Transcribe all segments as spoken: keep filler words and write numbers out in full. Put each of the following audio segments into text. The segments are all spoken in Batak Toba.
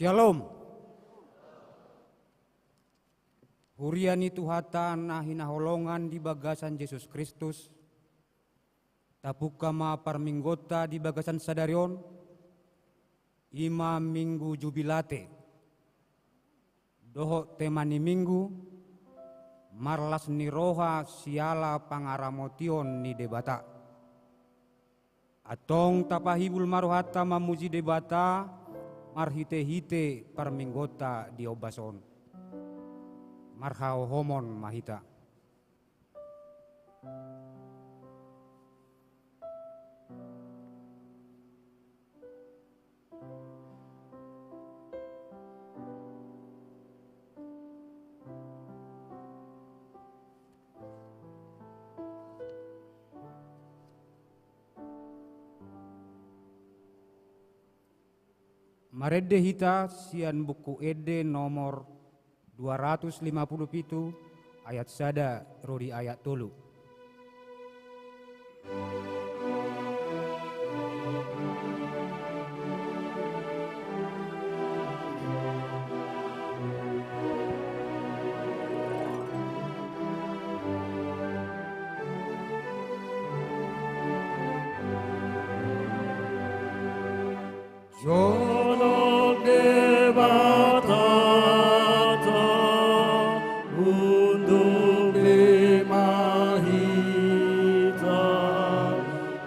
Syalom. Huria ni Tuhanta na hinaholongan di bagasan Jesus Kristus, tapungka ma parmingguonta di bagasan sadari on, i ma Minggu Jubilate, dohot tema ni Minggu, marlas ni roha siala pangaramotion ni Debata. Antong tapahibul ma rohanta mamuji Debata marhitehite parmingguonta di ombas on. Marhahohomon ma hita. Marende hita sian Buku Ende nomor dua ratus lima puluh pitu, ayat sada ro di ayat tolu. Jonok Debata ta, unduk be ma hita,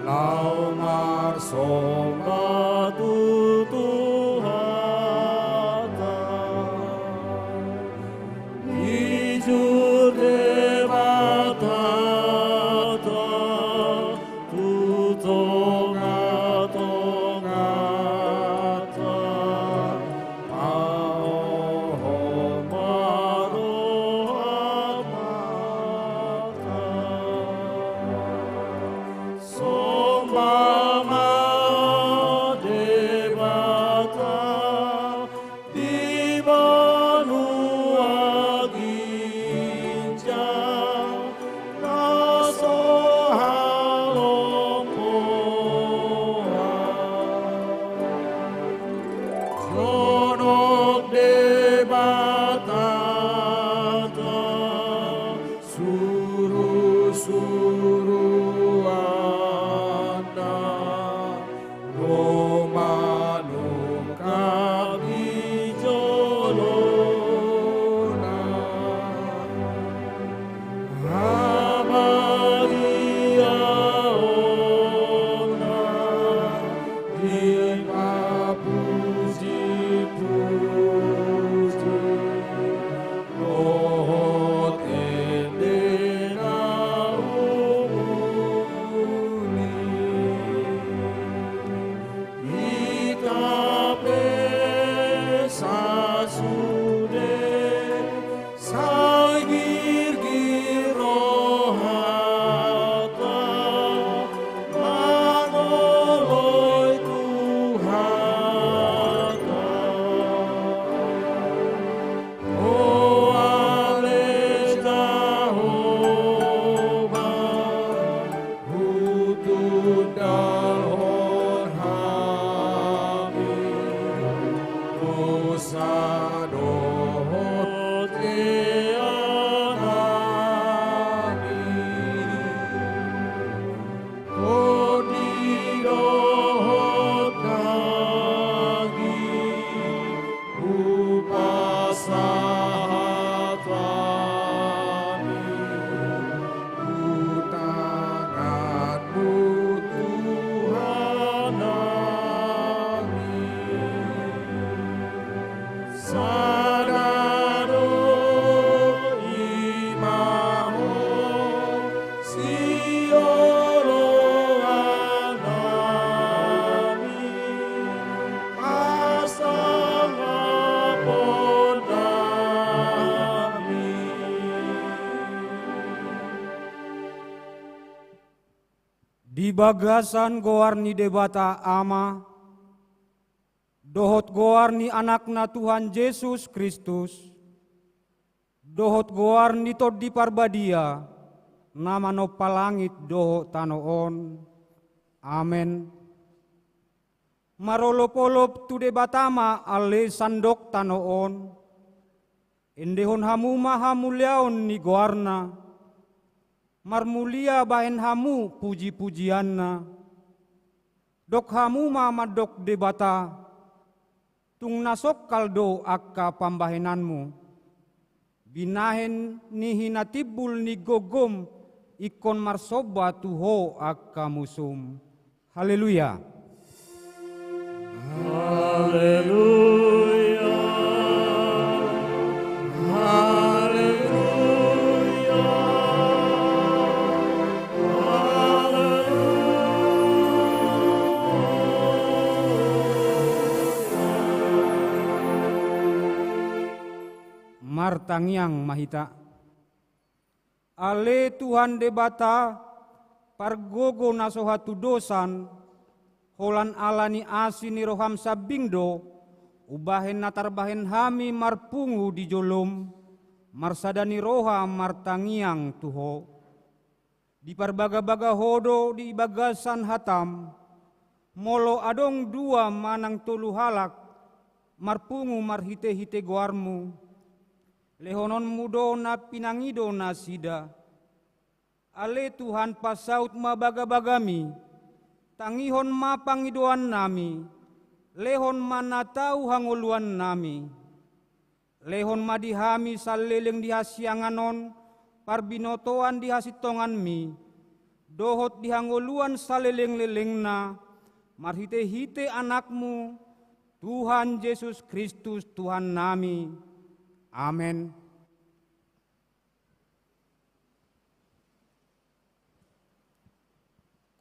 laho marsomba tu Tuhanta. Jujur Debata ta, tu tonga-tonganta, pahohom ma rohanta. Somba ma Debata, di banua ginjang na so halompoan. Jonok Debata ta, suru-suruanna, ro manungkap di jolona. Habadiaonna dipapuji-puji, dohot ende na umuli. Hita pe sasude sai girgir rohanta mangoloi Tuhanta. O ale Jahowa, hutundalhon hami dosa dohot hea nami. Tondi dohot daging hupasahat hami tu tanganmu, Tuhan nami. Sada do i ma Ho sioloan nami, hasangapon nami. Di bagasan goar ni Debata Ama, dohot goar ni Anakna Tuhan Jesus Kristus, dohot goar ni Tondi Parbadia, na manompa langit dohot tano on. Amen. Marolopolop tu Debata ma ale sandok tano on. Endehon hamu ma hamuliaon ni goarna. Marmulia bahen hamu pujipujianna. Dok hamu ma mandok Debata, tung na songkal do angka pambahenanmu. Binahen ni hinatimbul ni gogom ingkon marsomba tu ho angka musum. Haleluya. Haleluya. Haleluya. Haleluya. Martangiang ma hita. Ale Tuhan Debata, pargogo na so hatudosan, holan ala ni asi ni roham sambing do, umbahen na tarbahen hami marpungu di jolom, marsada ni roha martangiang tu ho. Diparbagabaga ho do di bagasan hatam, molo adong dua manang tolu halak, marpungu marhitehite goarmu, lehononmu do na pinangido nasida. Ale Tuhan, pasaut ma bagabagami, tangihon ma pangidoannami, lehon ma na tau hangoluannami. Lehon ma di hami saleleng di hasiangan on, parbinotoan di hasintonganmi, dohot di hangoluan salelenglelengna, marhitehite Anakmu, Tuhan Jesus Kristus Tuhannami. Amen.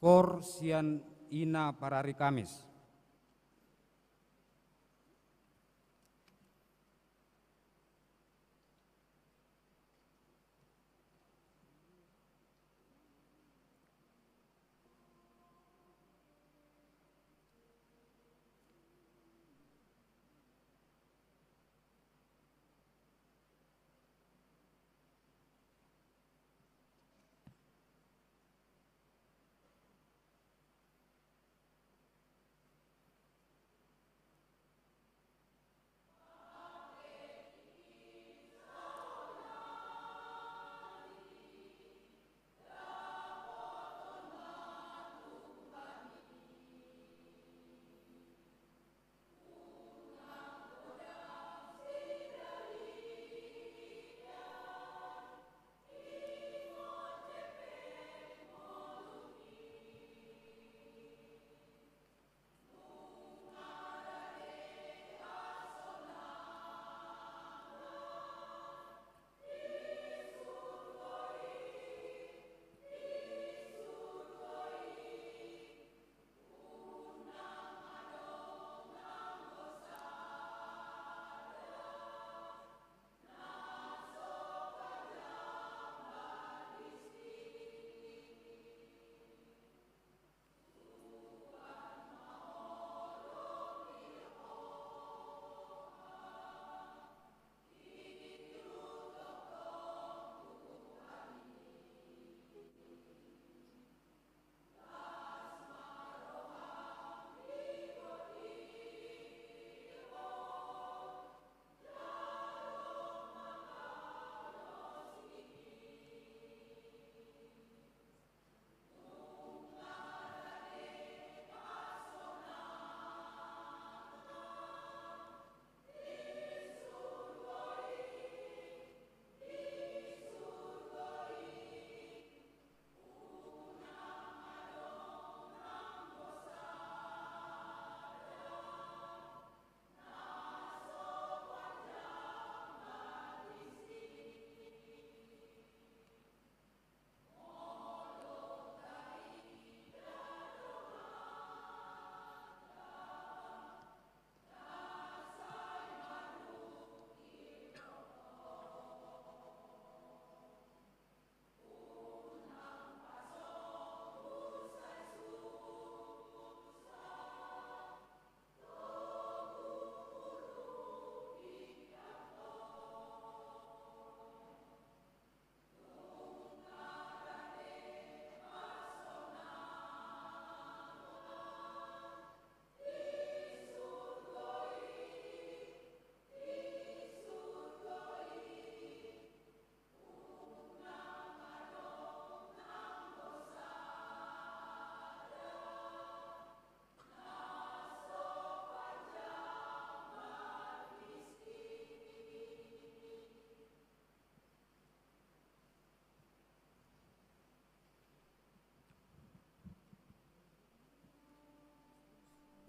Koor sian ina parari Kamis.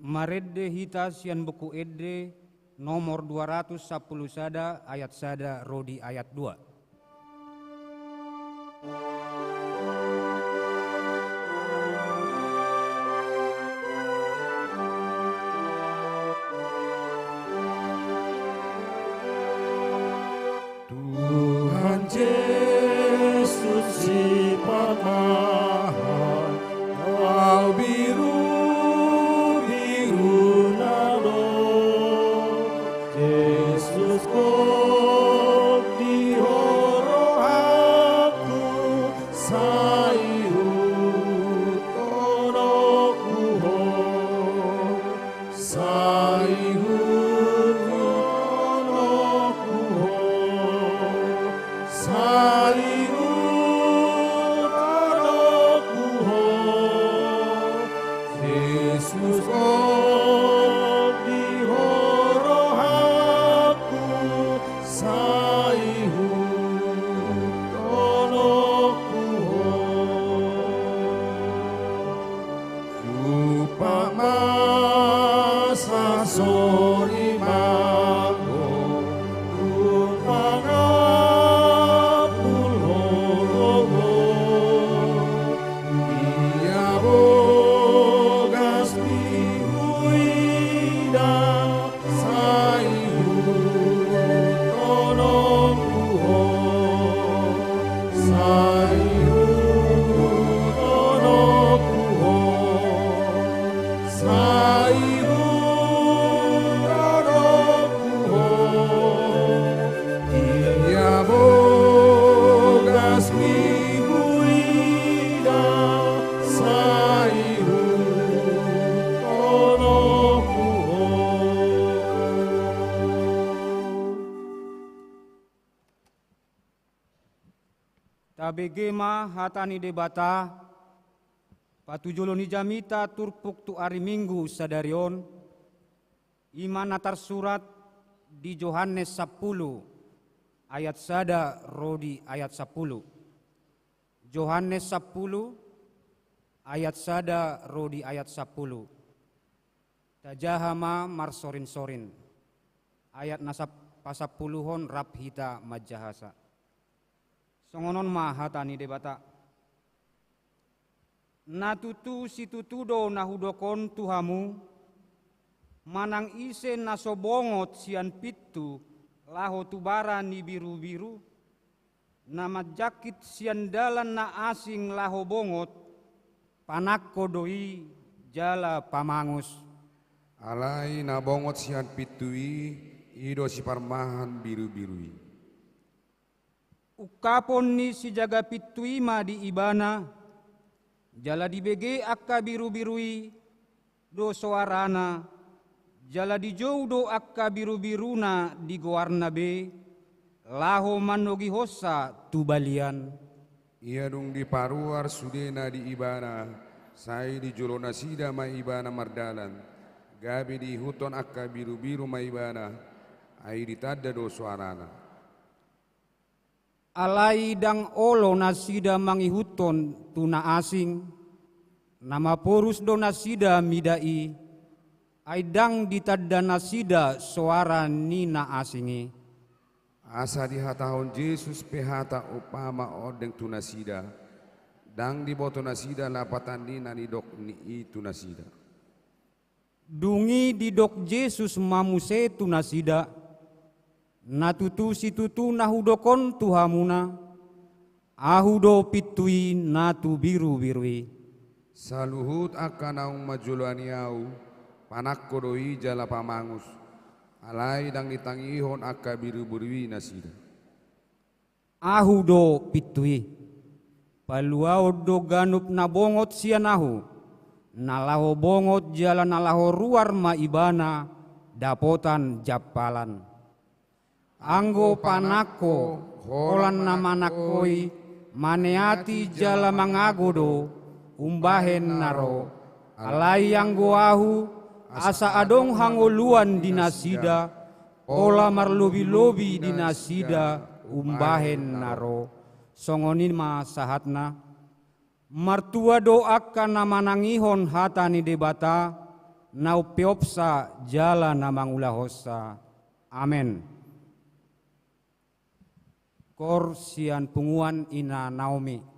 Marende hita sian Buku Ende nomor dua ratus sampulu sada, ayat sada ro di ayat dua. Tuhan Jesus, sipamahan, Au birubiru na do. Jesus, gok di Ho rohangku, sai ihuthononku Ho. Sai ihuthononku Ho, sai ihuthononku Ho. Jesus, gok di Ho rohangku, sai ihuthononku Ho. Jumpang ma sasorimanku, jumpang ma pulhou Ho. Ia bogasmi huida, sai ihuthononku Ho, sai ihuthononku Ho, sai ihuthononku Ho. Ia bogasmi huida, sai ihuthononku Ho. Tabege ma hata ni Debata, patujolo ni jamita turpuk tu ari Minggu sadari on, i ma na tarsurat di Johannes sampulu, ayat sada ro di ayat sampulu. Johannes sampulu, ayat sada ro di ayat sampulu. Tajaha ma marsorinsorin. Ayat na sap-, pasampuluhon rap hita manjahasa. Songon on ma hata ni Debata. Na tutu situtu do na hudok on tu hamu, manang ise na so bongot sian pintu laho tu bara ni birubiru, na manjangkit sian dalan na asing laho bongot, panangko do i jala pamangus. Alai na bongot sian pintu i, i do siparmahan birubiru i. Ungkapon ni sijaga pintu i ma di ibana, jala dibege angka birubiru i do soarana, jala dijou do angka birubiruna di goarna be, laho manogihonsa tu balian. Ia dung diparuar sudena di ibana, sai di jolo nasida ma ibana mardalan, gabe diihuthon angka birubiru ma ibana, ai ditanda do soarana. Alai ndang olo nasida mangihuthon tu na asing, na maporus do nasida mida i, ai ndang ditanda nasida soara ni na asing i. Asa dihatahon Jesus pe hata umpama ondeng tu nasida, ndang diboto nasida lapatan ni na nidok ni i tu nasida. Dung i didok Jesus ma muse tu nasida, na tutu situtu na hudok on tu hamuna, Ahu do pintu i na tu birubiru i. Saluhut angka naung manjoloani Ahu, panangko do i jala pamangus, alai ndang ditangihon angka birubiru i nasida. Ahu do pintu i. Paluaon do ganup na bongot sian Ahu, na laho bongot jala na laho ruar ma ibana dapotan jampalan. Anggo panangko, holan na manangko i, maneati jala mangago do, umbahen na ro. Alai anggo Ahu, asa adong hangoluan di nasida, pola marlobilobi di nasida umbahen na ro. Songon i ma sahatna. Martua do angka na manangihon hata ni Debata, na umpeopsa jala na mangulahonsa. Amen. Koor sian punguan Ina Naomi.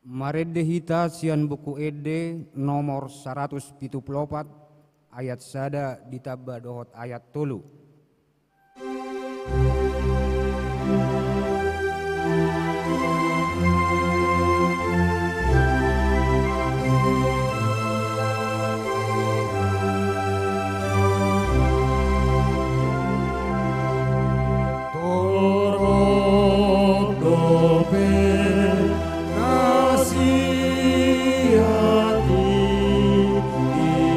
Marende hita sian Buku Ende nomor saratus pitu pulu opat, ayat sada ditamba dohot ayat tolu. Torop dope na sian i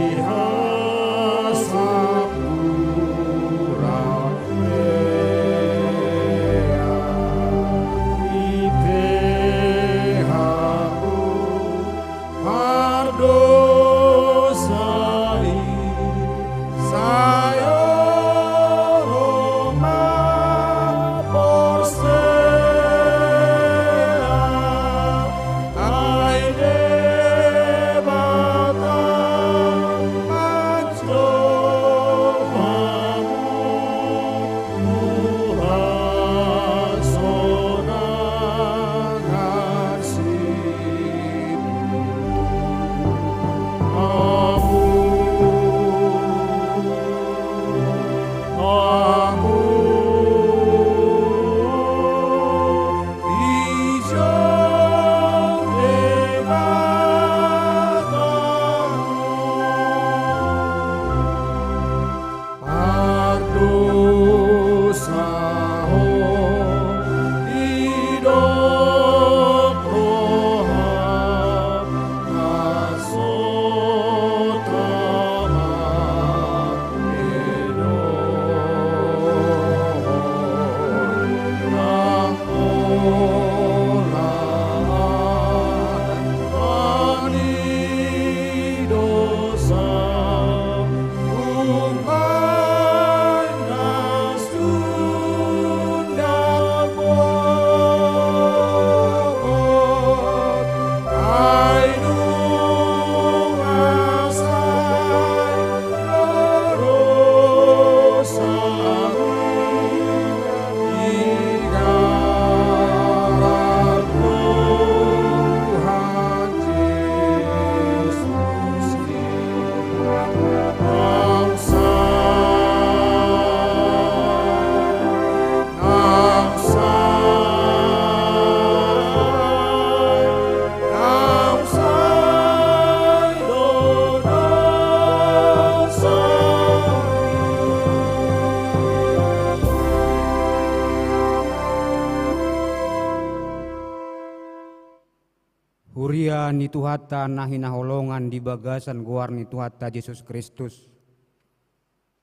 Huria ni Tuhanta na hinaholongan di bagasan goar ni Tuhanta Jesus Kristus,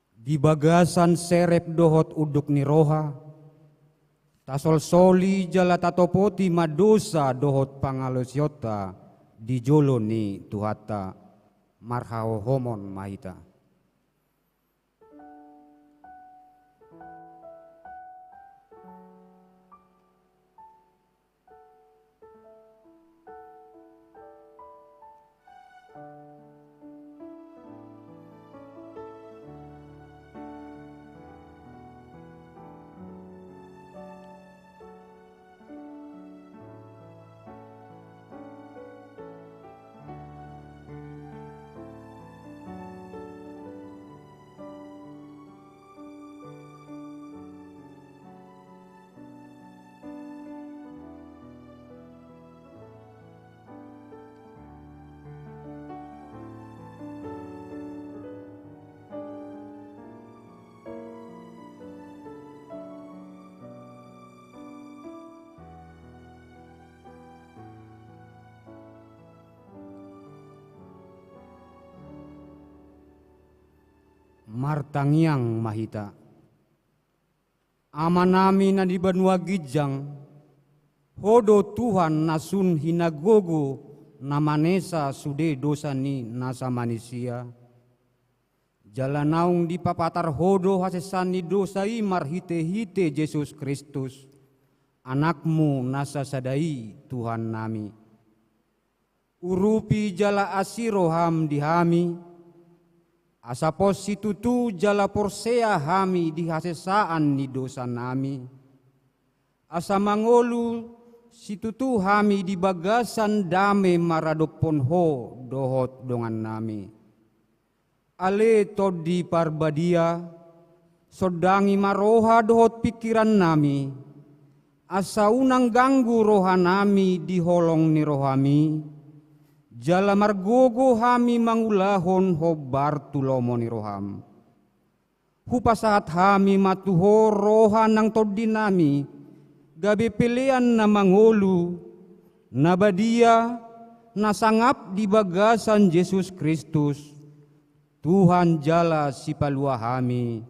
di bagasan serep dohot unduk ni roha, tasolsoli jala tatopoti ma dosa dohot pangalaosionta di jolo ni Tuhanta. Marhahohomon ma hita. Martangiang ma hita. Amanami na di banua ginjang, Ho do Tuhan na sun hinagogo na manesa sude dosa ni nasa manisia. Jala naung dipapatar Ho do hasesaan ni dosa i marhite-hite Jesus Kristus, Anakmu na sasada i, Tuhannami. Urupi jala asi roham di hami, asa pos situtu jala porsea hami di hasesaan ni dosanami, asa mangolu situtu hami di bagasan dame maradophon Ho dohot dongannami. Ale Tondi Parbadia, sondangi ma roha dohot pingkirannami, asa unang ganggu rohanami di holong ni rohami, jala margogo hami mangulahon hombar tu lomo ni roham. Hupasahat hami ma tu Ho roha nang tondinami, gabe pelean na mangolu, na badia, na sangap di bagasan Jesus Kristus, Tuhan jala Sipalua hami.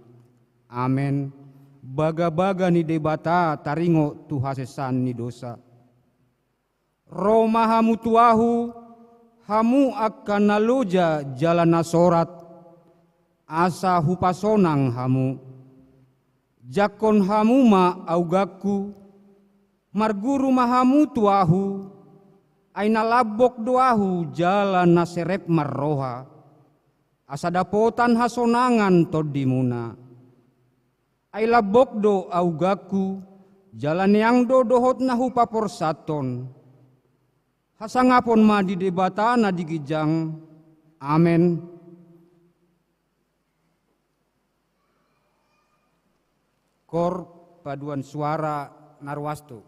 Amen. Bagabaga ni Debata taringot tu hasesaan ni dosa. Ro ma hamu tu ahu, hamu angka na loja jala na sorat, asa hupasonang hamu. Jangkon hamu ma augangku, marguru ma hamu tu ahu, ai na lambok do ahu jala na serep marroha, asa dapotan hasonangan tondimuna. Ai lambok do augangku, jala neang do dohot na hupaporsathon. Hasangapon ma di Debata na di ginjang. Amen. Kor paduan suara na ruas tu.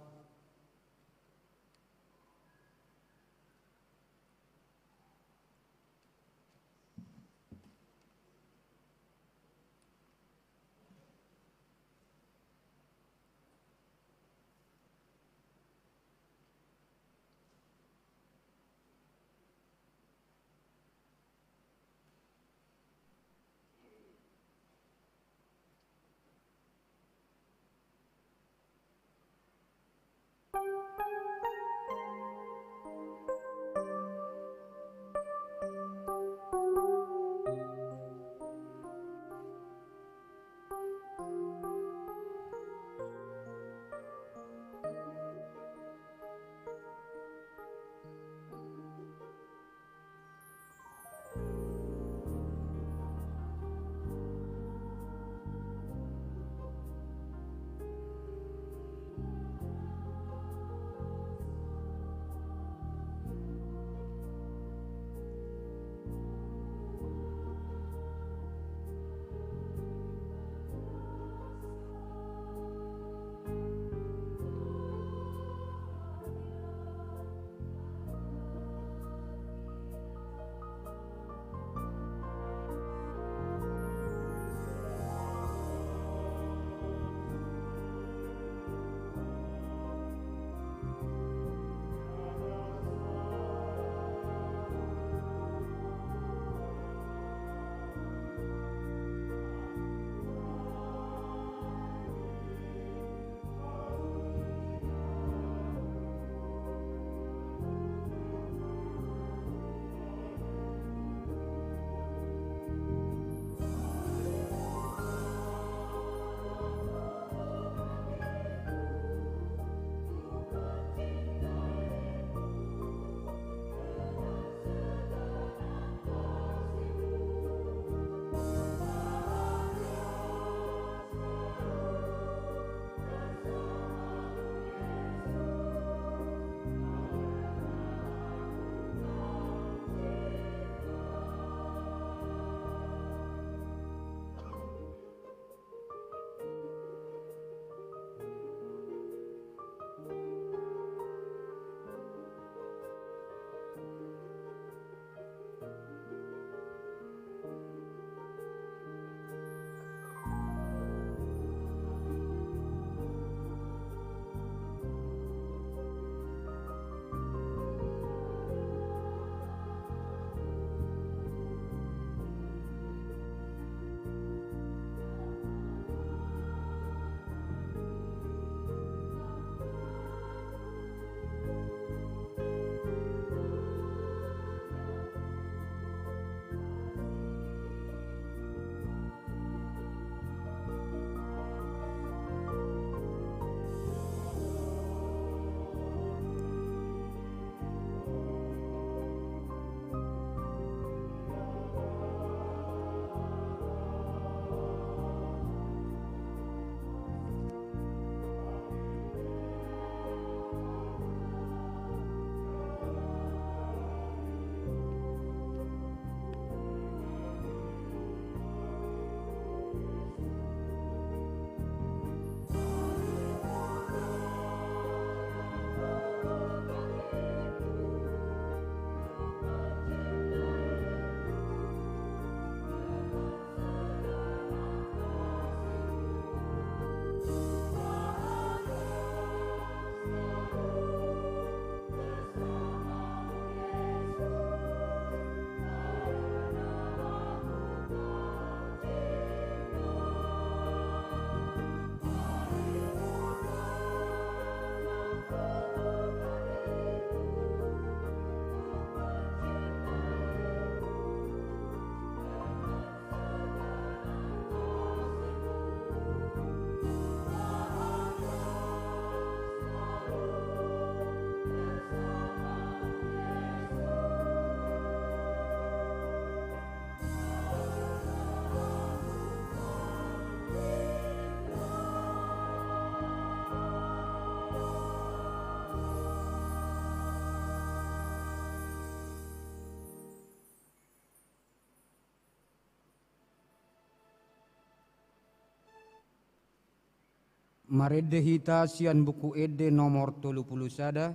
Marende hita sian Buku Ende nomor tolu pulu sada,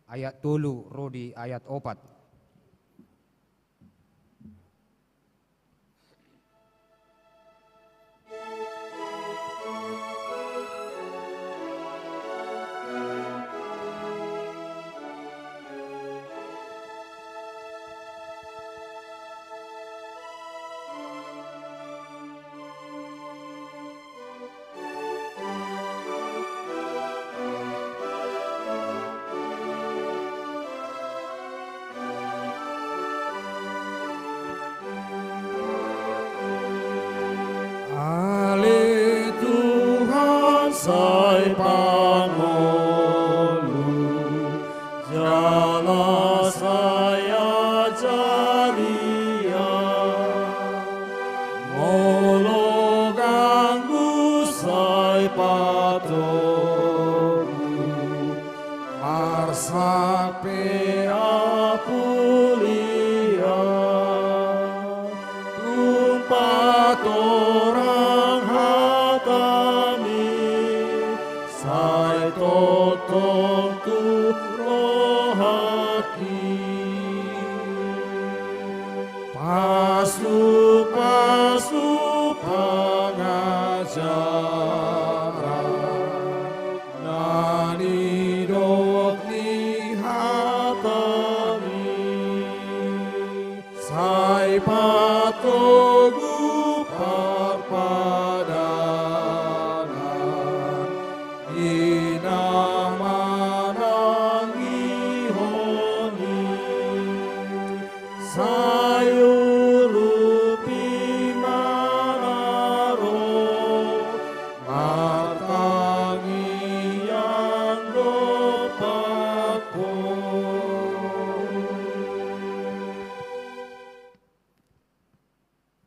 ayat tolu ro di ayat opat. Ale Tuhan sai pangolu, jala sai ajari au. Molo ganggu sai patogu, marsak pe apuli au. Tung patorang hatami, sai tongtong tu rohangki. Pasupasu pangajaran na nidok ni hatami, sai patogu parpadanan i na manangihon i. Sai urupi ma na ro martangiang dompakkon.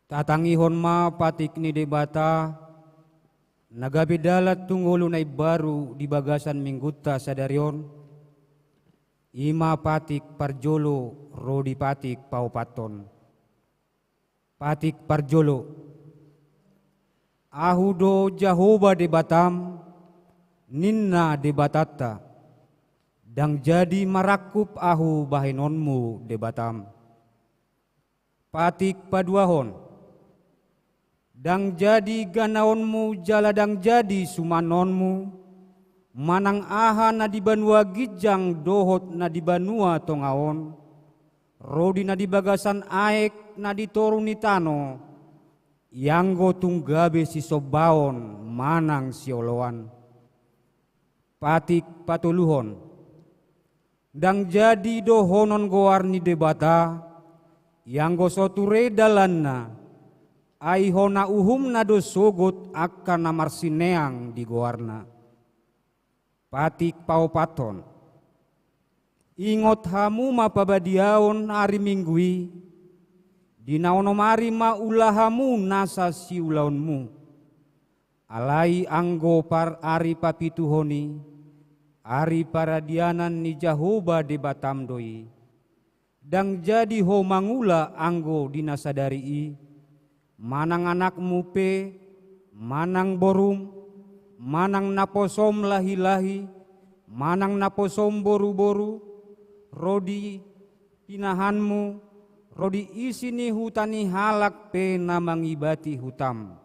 Tatangihon ma patik ni Debata, na gabe dalan tu ngolu na imbaru di bagasan minggunta sadari on, i ma patik parjolo ro di patik paopathon. Patik parjolo. Ahu do Jahowa Debatam, ninna Debatanta, ndang jadi marangkup ahu bahenonmu Debatam. Patik paduahon. Ndang jadi ganaonmu jala ndang jadi sumanonmu, manang aha na di banua ginjang dohot na di banua tonga on, ro di na di bagasan aek na di toru ni tano, ianggo tung gabe sisombaon manang sioloan. Patik patoluhon. Ndang jadi dohonon goar ni Debata, ianggo so ture dalanna, ai hona uhumna do sogot angka na marsineang di goarna. Patik paopathon. Ingot hamu ma pabadiaon ari Minggu i, di na onom ari ma ula hamu nasa siulaonmu. Alai anggo par ari papituhon i, ari paradianan ni Jahowa Debatam do i. Ndang jadi ho mangula anggo di na sadari i, manang anakmu pe, manang borum, manang naposom lahilahi, manang naposom boruboru, ro di pinahanmu, ro di isi ni huta ni halak pe na mangibati hutam.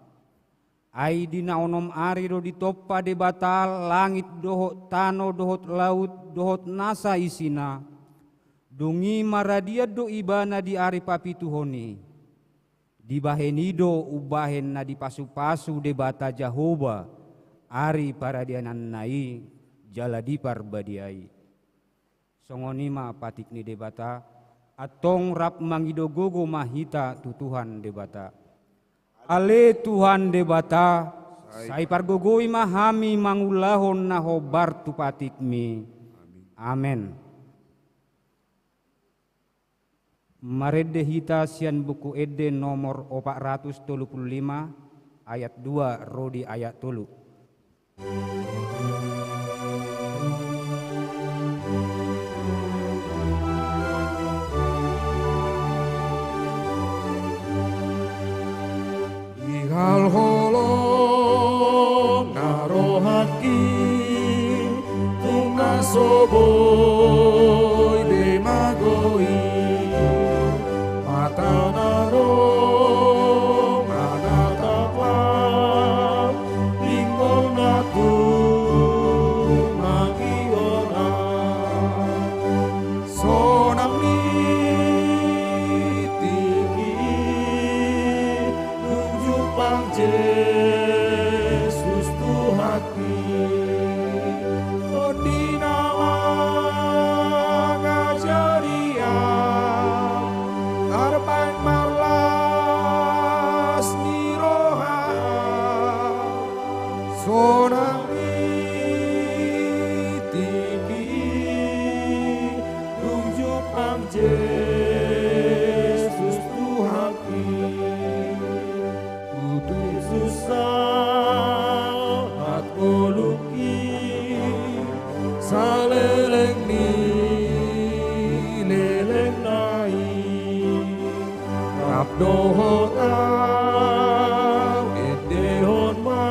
Ai di na onom ari do ditompa Debata langit dohot tano dohot laut dohot nasa isina, dung i maradian do ibana di ari papituhon i. Dibahen i do umbahen na dipasupasu Debata Jahowa ari paradiananna i jala diparbadiai. Songon i ma patik ni Debata, antong rap mangido gogo ma hita tu Tuhan Debata. Ale Tuhan Debata, sai pargogoi ma hami mangulahon na hombar tu patikmi. Amen. Marende hita sian Buku Ende nomor opat ratus tolu pulu lima, ayat dua ro di ayat tolu. Di halholong na roha Tung na so boi be mago i, mata na rong, na tatap, pinggol na tumangihon. Sonang ni tingki i, dung jumpang Jesus Tuhanki. Tondi na mangajari ahu, tarbaen marlas ni roha ahu. Sonang ni tingki i, dung jumpang Jesus Tuhanki. Tutu Jesus sahat ngolungki, saleleng ni lelengna i. Rap dohot ahu, endehon ma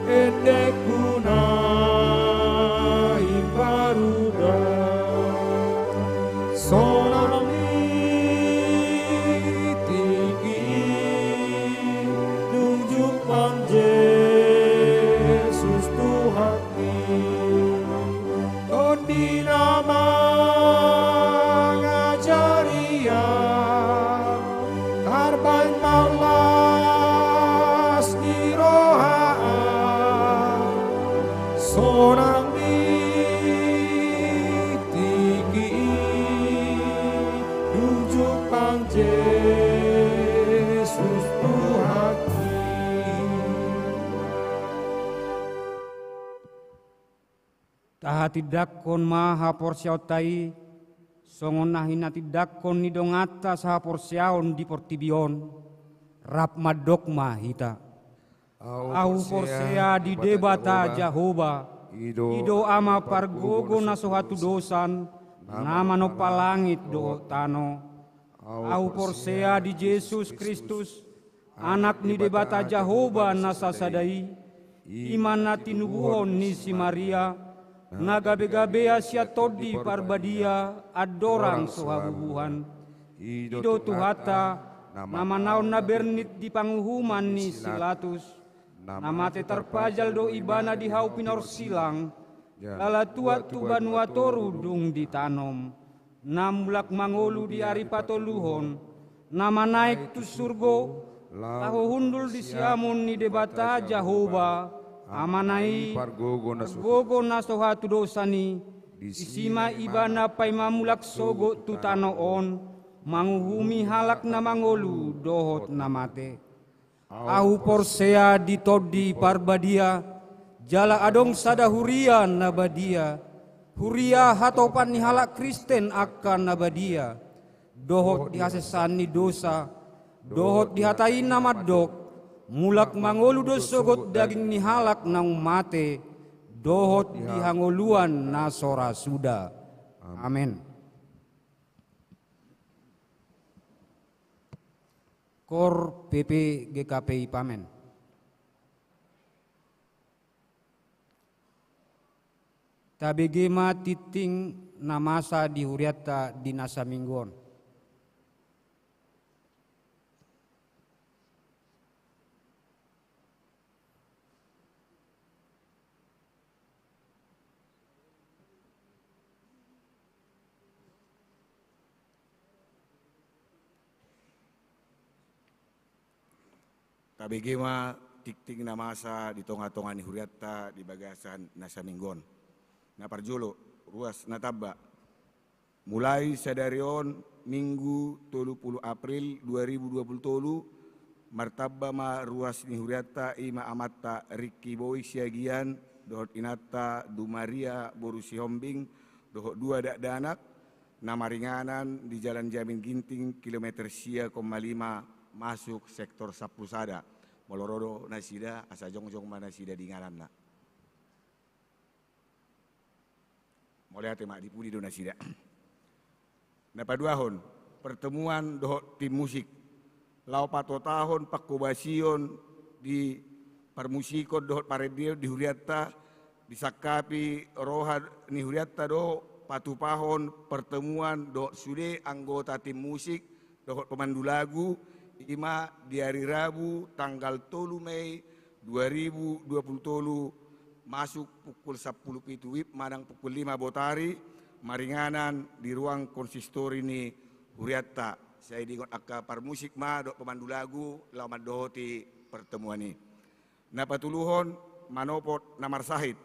endengku na imbaru da. Sonang ni tingki i, dung jumpang Jesus Tuhan. Tondi na mangajari ahu, tarbaen marlas ni roha ahu. Sonang ni tingki i, dung jumpang Jesus Tuhanki. Tahatindangkon ma haporseaonta i, songon na hinatindangkon ni donganta sahaporseaon di portibi on, rap mandok ma hita. Ahu porsea di Debata Jahowa, i do Ama pargogo na so hatudosan, na manompa langit dohot tano. Ahu porsea di Jesus Kristus, Anak ni Debata Jahowa na sasada i, i ma na tinubuhon ni si Maria, na gabe-gabea sian Tondi Parbadia andorang so habubuhan. I do Tuhanta, na manaon na bernit di panguhuman ni si Latus, na mate tarpajal do Ibana di hau pinorsilang, jala tuat tu banua toru dung ditanom, na mulak mangolu di ari patoluhon, na manaek tu surgo, laho hundul di siamun ni Debata Jahowa, Amana i, pargogo na so hatudosan i. Disi ma Ibana paima mulak sogot tu tano on, manguhumi halak na mangolu dohot na mate. Ahu porsea di Tondi Parbadia, jala adong sada huria na badia, huria hatopan ni halak Kristen angka na badia, dohot di hasesaan ni dosa, dohot di hata i na mandok, mulak mangolu do sogot daging ni halak naung mate, dohot di hangoluan na so ra suda. Amen. Kor P P G K P I Pamen. Tabege ma tingting na masa di hurianta di na saminggu on. Tabege ma tingting na masa di tonga-tonga ni hurianta di bagasan na saminggu on. Na parjolo, ruas na tamba. Mulai sadari on, Minggu tolu pulu April dua ribu dua pulu tolu, martamba ma ruas ni hurianta, i ma amanta Riki Boi Siagian dohot inanta Dumaria boru Sihombing, dohot dua dakdanak, na maringanan di Jalan Jamin Ginting, kilometer sia koma lima, masuk sektor sampulu sada. Molo ro do nasida, asa jongjong ma nasida di ingananna. Mauliate ma, di pudi do nasida. Na paduahon, pertemuan dohot tim musik laho patotahon pangkobasion di parmusikon dohot parendeon di hurianta, disangkapi roha ni hurianta do patupahon pertemuan dohot sude anggota tim musik dohot pemandu lagu, i ma di ari Rabu tanggal tolu Mei dua ribu dua puluh tolu, masuk pukul sampulu pitu WIB manang pukul lima botari, maringanan di ruang konsistori ni hurianta. Sai diingot angka parmusik ma dohot pemandu lagu laho mandohoti pertemuan i. Na patoluhon, manopot na marsahit.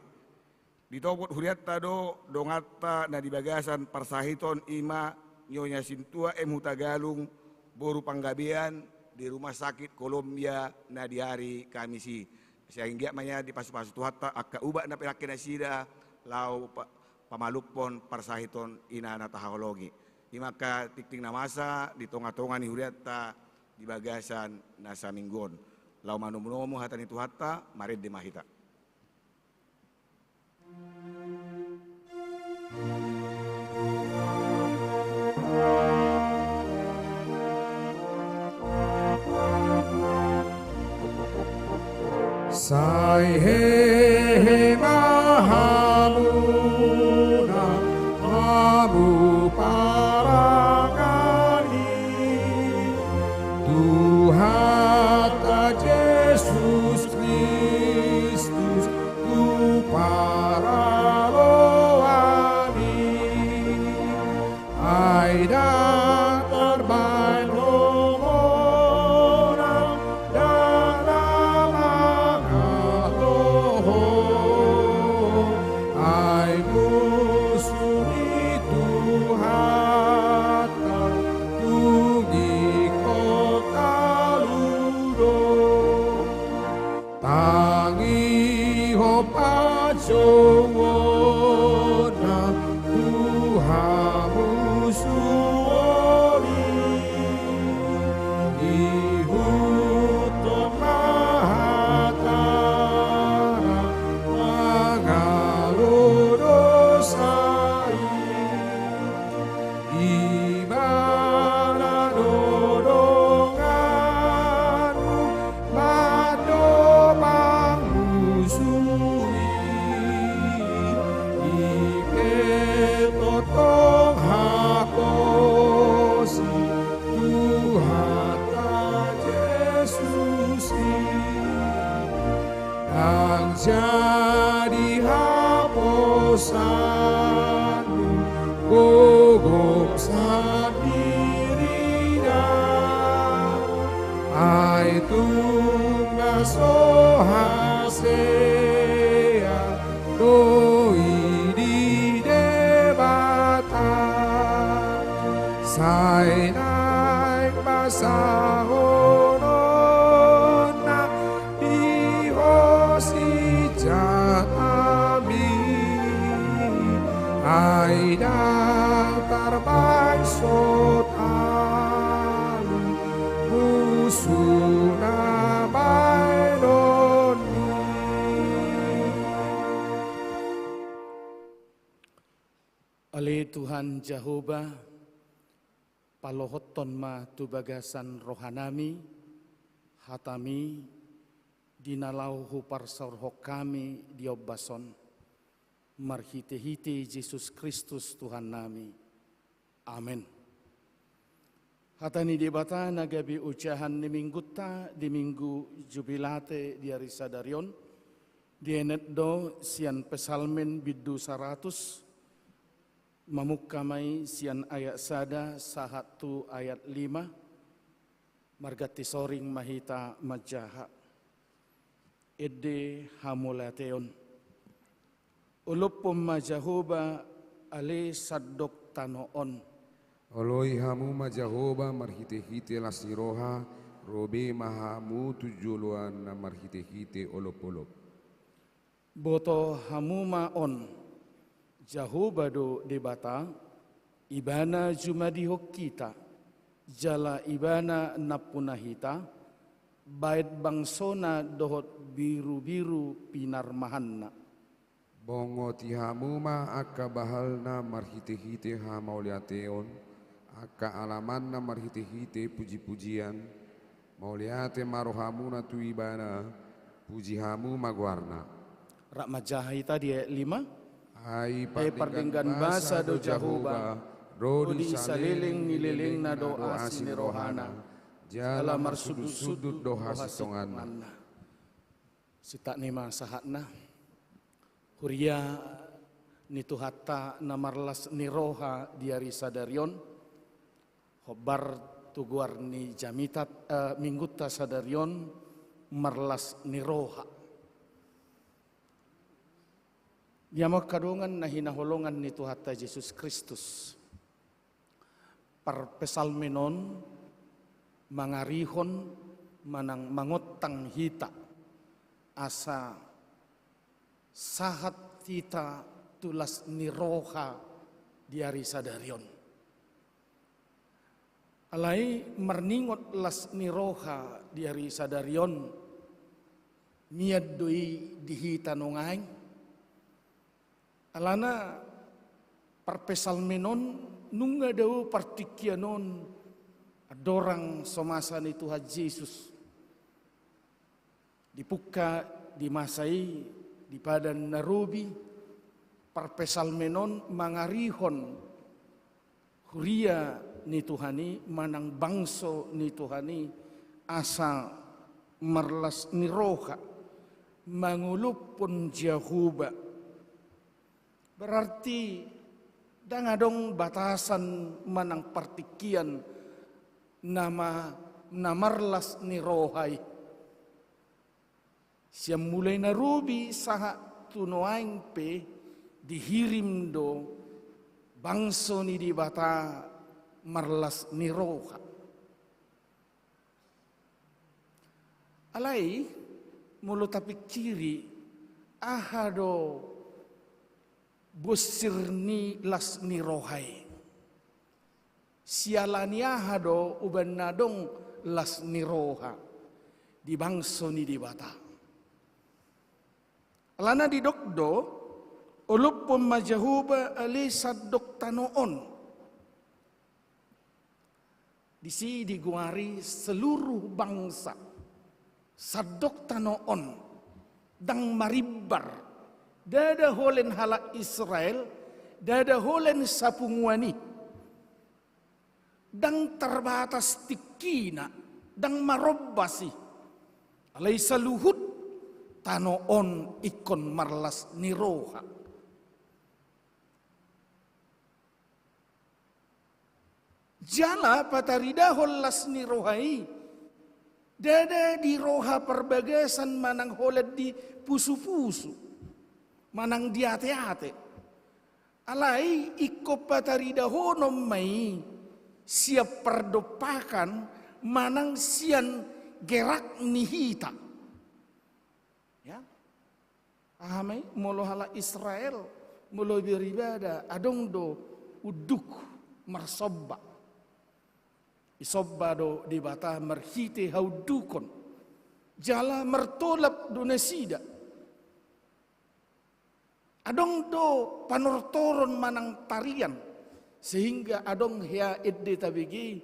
Ditopot hurianta do donganta na di bagasan parsahiton, i ma Nyonya Sintua M Hutagalung, boru Panggabean, di Rumah Sakit Kolombia na di ari Kamis i. Sai anggiat ma nian dipasupasu Tuhanta angka ubat na pinangke nasida laho pa-, pamalumhon parsahiton ina na tahaholongi. I ma angka tingting na masa di tongatonga ni hurianta di bagasan na saminggu on. Laho manomunomu hata ni Tuhanta, marende ma hita. Sai hehe ma hamuna, hamu parangan ni Tuhanta Jesus Kristus tu paraloan i. Ai ndang tarbahen lomo nang, ndang na mangalohon, ai musu ni Tuhanta tung ingkon talu do. Tangihon panjouonna tu hamusuon i, ihuthon ma hatana mangalo dosa i. Ibana do donganmu mandok parmusu i, i pe tongtong haposi Tuhanta Jesus i. Ndang jadi haposanmu gogom sandiri da, ai tung na so hasea do i di Debata. Sai naeng basahononna di ho sinjatami, ai ndang tarbahen so talu musu na bahenon i. Ale Tuhan Jahowa, palohothon ma tu bagasan rohanami hataMi, di na laho huparsaorhon hami di ombas on, marhitehite Jesus Kristus Tuhannami. Amen. Hata ni Debata na gabe ojahan ni Minggunta di Minggu Jubilate di ari sadari on, dienet do sian Psalmen bindu saratus, mamungka ma i sian ayat sada sahat tu ayat lima, marganti soring ma hita manjaha. Ende hamauliateon. Olophon ma Jahowa ale sandok tano on. Oloi hamu ma Jahowa marhitehite las ni roha, ro be ma hamu tu joloanna marhitehite olopolop. Boto hamu ma on, Jahowa do Debata, Ibana jumadihon hita, jala Ibana nampuna hita, baen bangsona dohot birubiru pinarmahanna. Bongoti hamu ma angka bahalna marhitehite hamauliateon, angka alamanna marhitehite pujipujian. Mauliate ma rohamuna tu Ibana, Puji hamu ma goarna. Rap manjaha hita di ayat lima. Ai pardenggan basa do Jahowa, ro di saleleng ni lelengna do asi ni rohana, jala marsundutsundut do hasintonganna. Sintak ni ma sahatna. Huria ni Tuhanta na marlas ni roha di ari sadari on, hombar tu goar ni jamita, eh, minggunta sadari on, marlas ni roha. Di hamu angka dongan na hinaholongan ni Tuhanta Jesus Kristus. Parpsalmen on mangarihon manang mangontang hita asa sahat hita tu las ni roha di ari sadari on. Alai marningot las ni roha di ari sadari on, mian do i di hita nuaeng. Alana parpsalmen on nunga dao partingkian on andorang so masa ni Tuhan Jesus. Dipungka di masa i di Padan na Robi, parpsalmen on mangarihon huria ni Tuhan i manang bangso ni Tuhan i asa marlas ni roha mangolophon Jahowa. Berarti ndang adong batasan manang partingkian nama na marlas ni roha i. Sian mulai na robi sahat tu nuaeng pe dihirim do bangso ni Debata marlas ni roha. Alai molo tapingkiri aha do bonsir ni las ni roha i. Siala ni aha do umbahen na adong las ni roha di bangso ni Debata. Alana didok do, olophon ma Jahowa ale sandok tano on. Disi digoari seluruh bangsa. Sandok tano on. Ndang marimbar. Ndada holan halak Israel, ndada holan sapunguan i. Ndang tarbatas tingkina, ndang marombas i. Alai saluhut tano on ingkon marlas ni roha. Jala pataridahon las ni roha i, ndada di roha parbagasan manang holan di pusupusu, manang di ateate. Alai ingkon pataridahonon ma i sian pardompakan manang sian gerak ni hita. Ya. Aha ma i, molo halak Israel, molo beribada, adong do unduk marsomba. Disomba do Debata marhite haundukon. Jala martolap do nasida. Adong do panortoron manang tarian, sehingga adong hea ende tabege,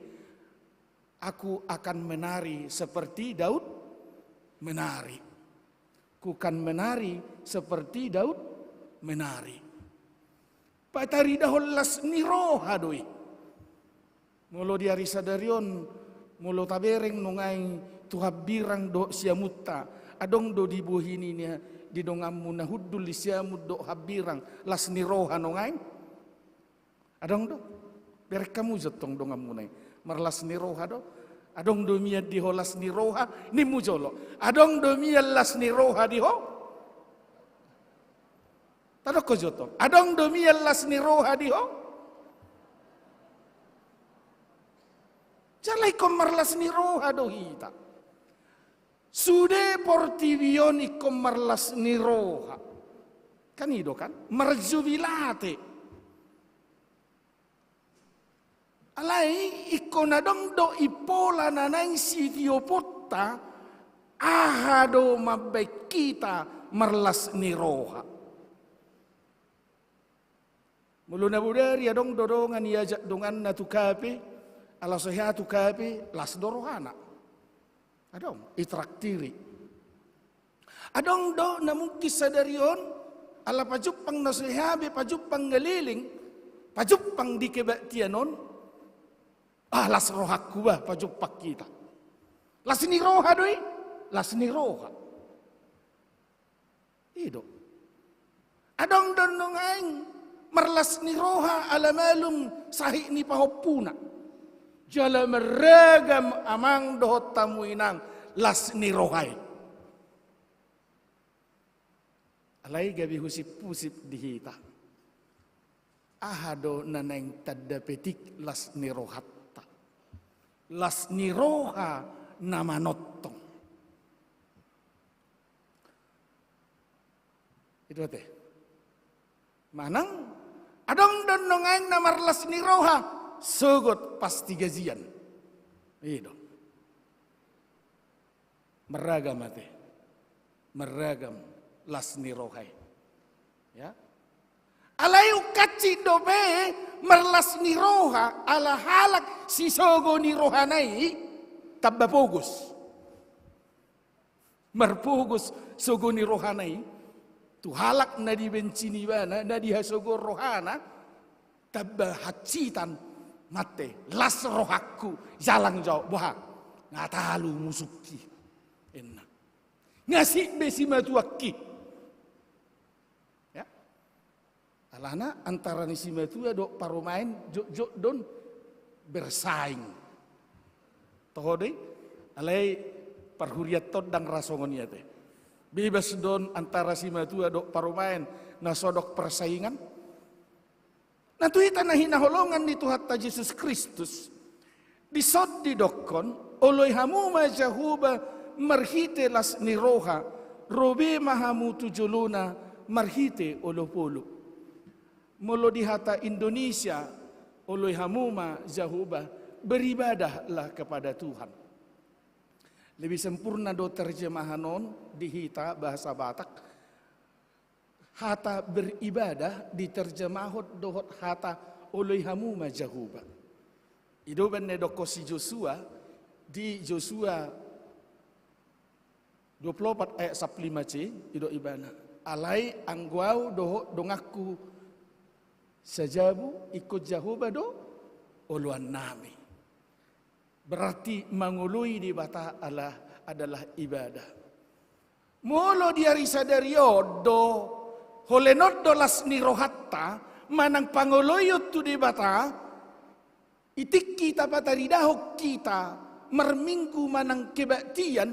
"Aku akan menari seperti Daud menari. Ku kan menari seperti Daud menari." Pataridahon las ni roha do i. Molo di ari sadari on, molo tabereng nuaeng tu hambirang dohot siamunta, adong do di bohi ni, di donganmu na hundul di siamun dohot hambirang, las ni roha nuaeng? Adong do? Bereng hamu jo tong donganmuna i. Marlas ni roha do? Adong do mian di ho las ni roha? Nimmu jolo. Adong do mian las ni roha di ho? Tadok ho jo tong. Adong do mian las ni roha di ho? Jala ingkon marlas ni roha do hita. Sude portibi on ingkon marlas ni roha. Kan i do kan? Marjubilate. Alai ingkon adong do impola na naeng sitioponta, aha do mambahen hita marlas ni roha. Molo na bodari adong do dongan iajak donganna tu kafe, ala so hea tu kafe, las do rohana. Adong, itraktiri. Adong do na mungkin sadari on, ala pajumpang na so hea be, pajumpang ngaleleng, pajumpang di kebaktian on, ah, las rohangku bah pajumpang hita. Las ni roha do i, las ni roha. I do. Adong do nuaeng marlas ni roha ala malum sahit ni pahompuna. Jala marragam amang dohot hamu inang las ni roha i. Alai gabe husip-husip di hita. Aha do na naeng tanda petik las ni rohanta? Las ni roha na manongtong. I do ate. Manang adong do nuaeng na marlas ni roha sogot pasti gajian. I do. Marragam ate. Marragam las ni roha i. Ya. Alai ungkapna dope marlas ni roha ala halak sisogo ni rohana i tamba pogos. Marpogos sogo ni rohana i tu halak na dibenci ni ibana, na dihasogohon rohana, tamba hansitan, mate, las rohangku, jalang jo, boha, nga talu musungki. Inna. Nga sip be simatuangki. Ya. Alana antara ni simatua dohot parumaen jotjot do on bersaing. Toho do i, alai parhuriatta on ndang ra songon i ate. Bebas do on antara simatua dohot parumaen na so adong persaingan. Na tu hita na hinaholongan ni Tuhanta Jesus Kristus, dison didokkon, oloi hamu ma Jahowa marhite las ni roha, ro be ma hamu tu jolona marhite olopolop. Molo di hata Indonesia, oloi hamu ma Jahowa, beribadahlah kepada Tuhan. Lebih sempurna do terjemahan on di hita bahasa Batak. Hata beribadah diterjemahon dohot hata oloi hamu ma Jahowa. I do umbahen na didokkon si Josua, di Josua dua puluh opat ayat sampulu lima c, i do ibana. Alai anggo ahu dohot donganku sajabu ingkon Jahowa do oloannami. Berarti mangoloi Debata ala adalah ibadah. Molo di ari sadari on do, holan on do las ni rohanta, manang pangoloion tu Debata, i tingki tapataridahon hita marminggu manang kebaktian,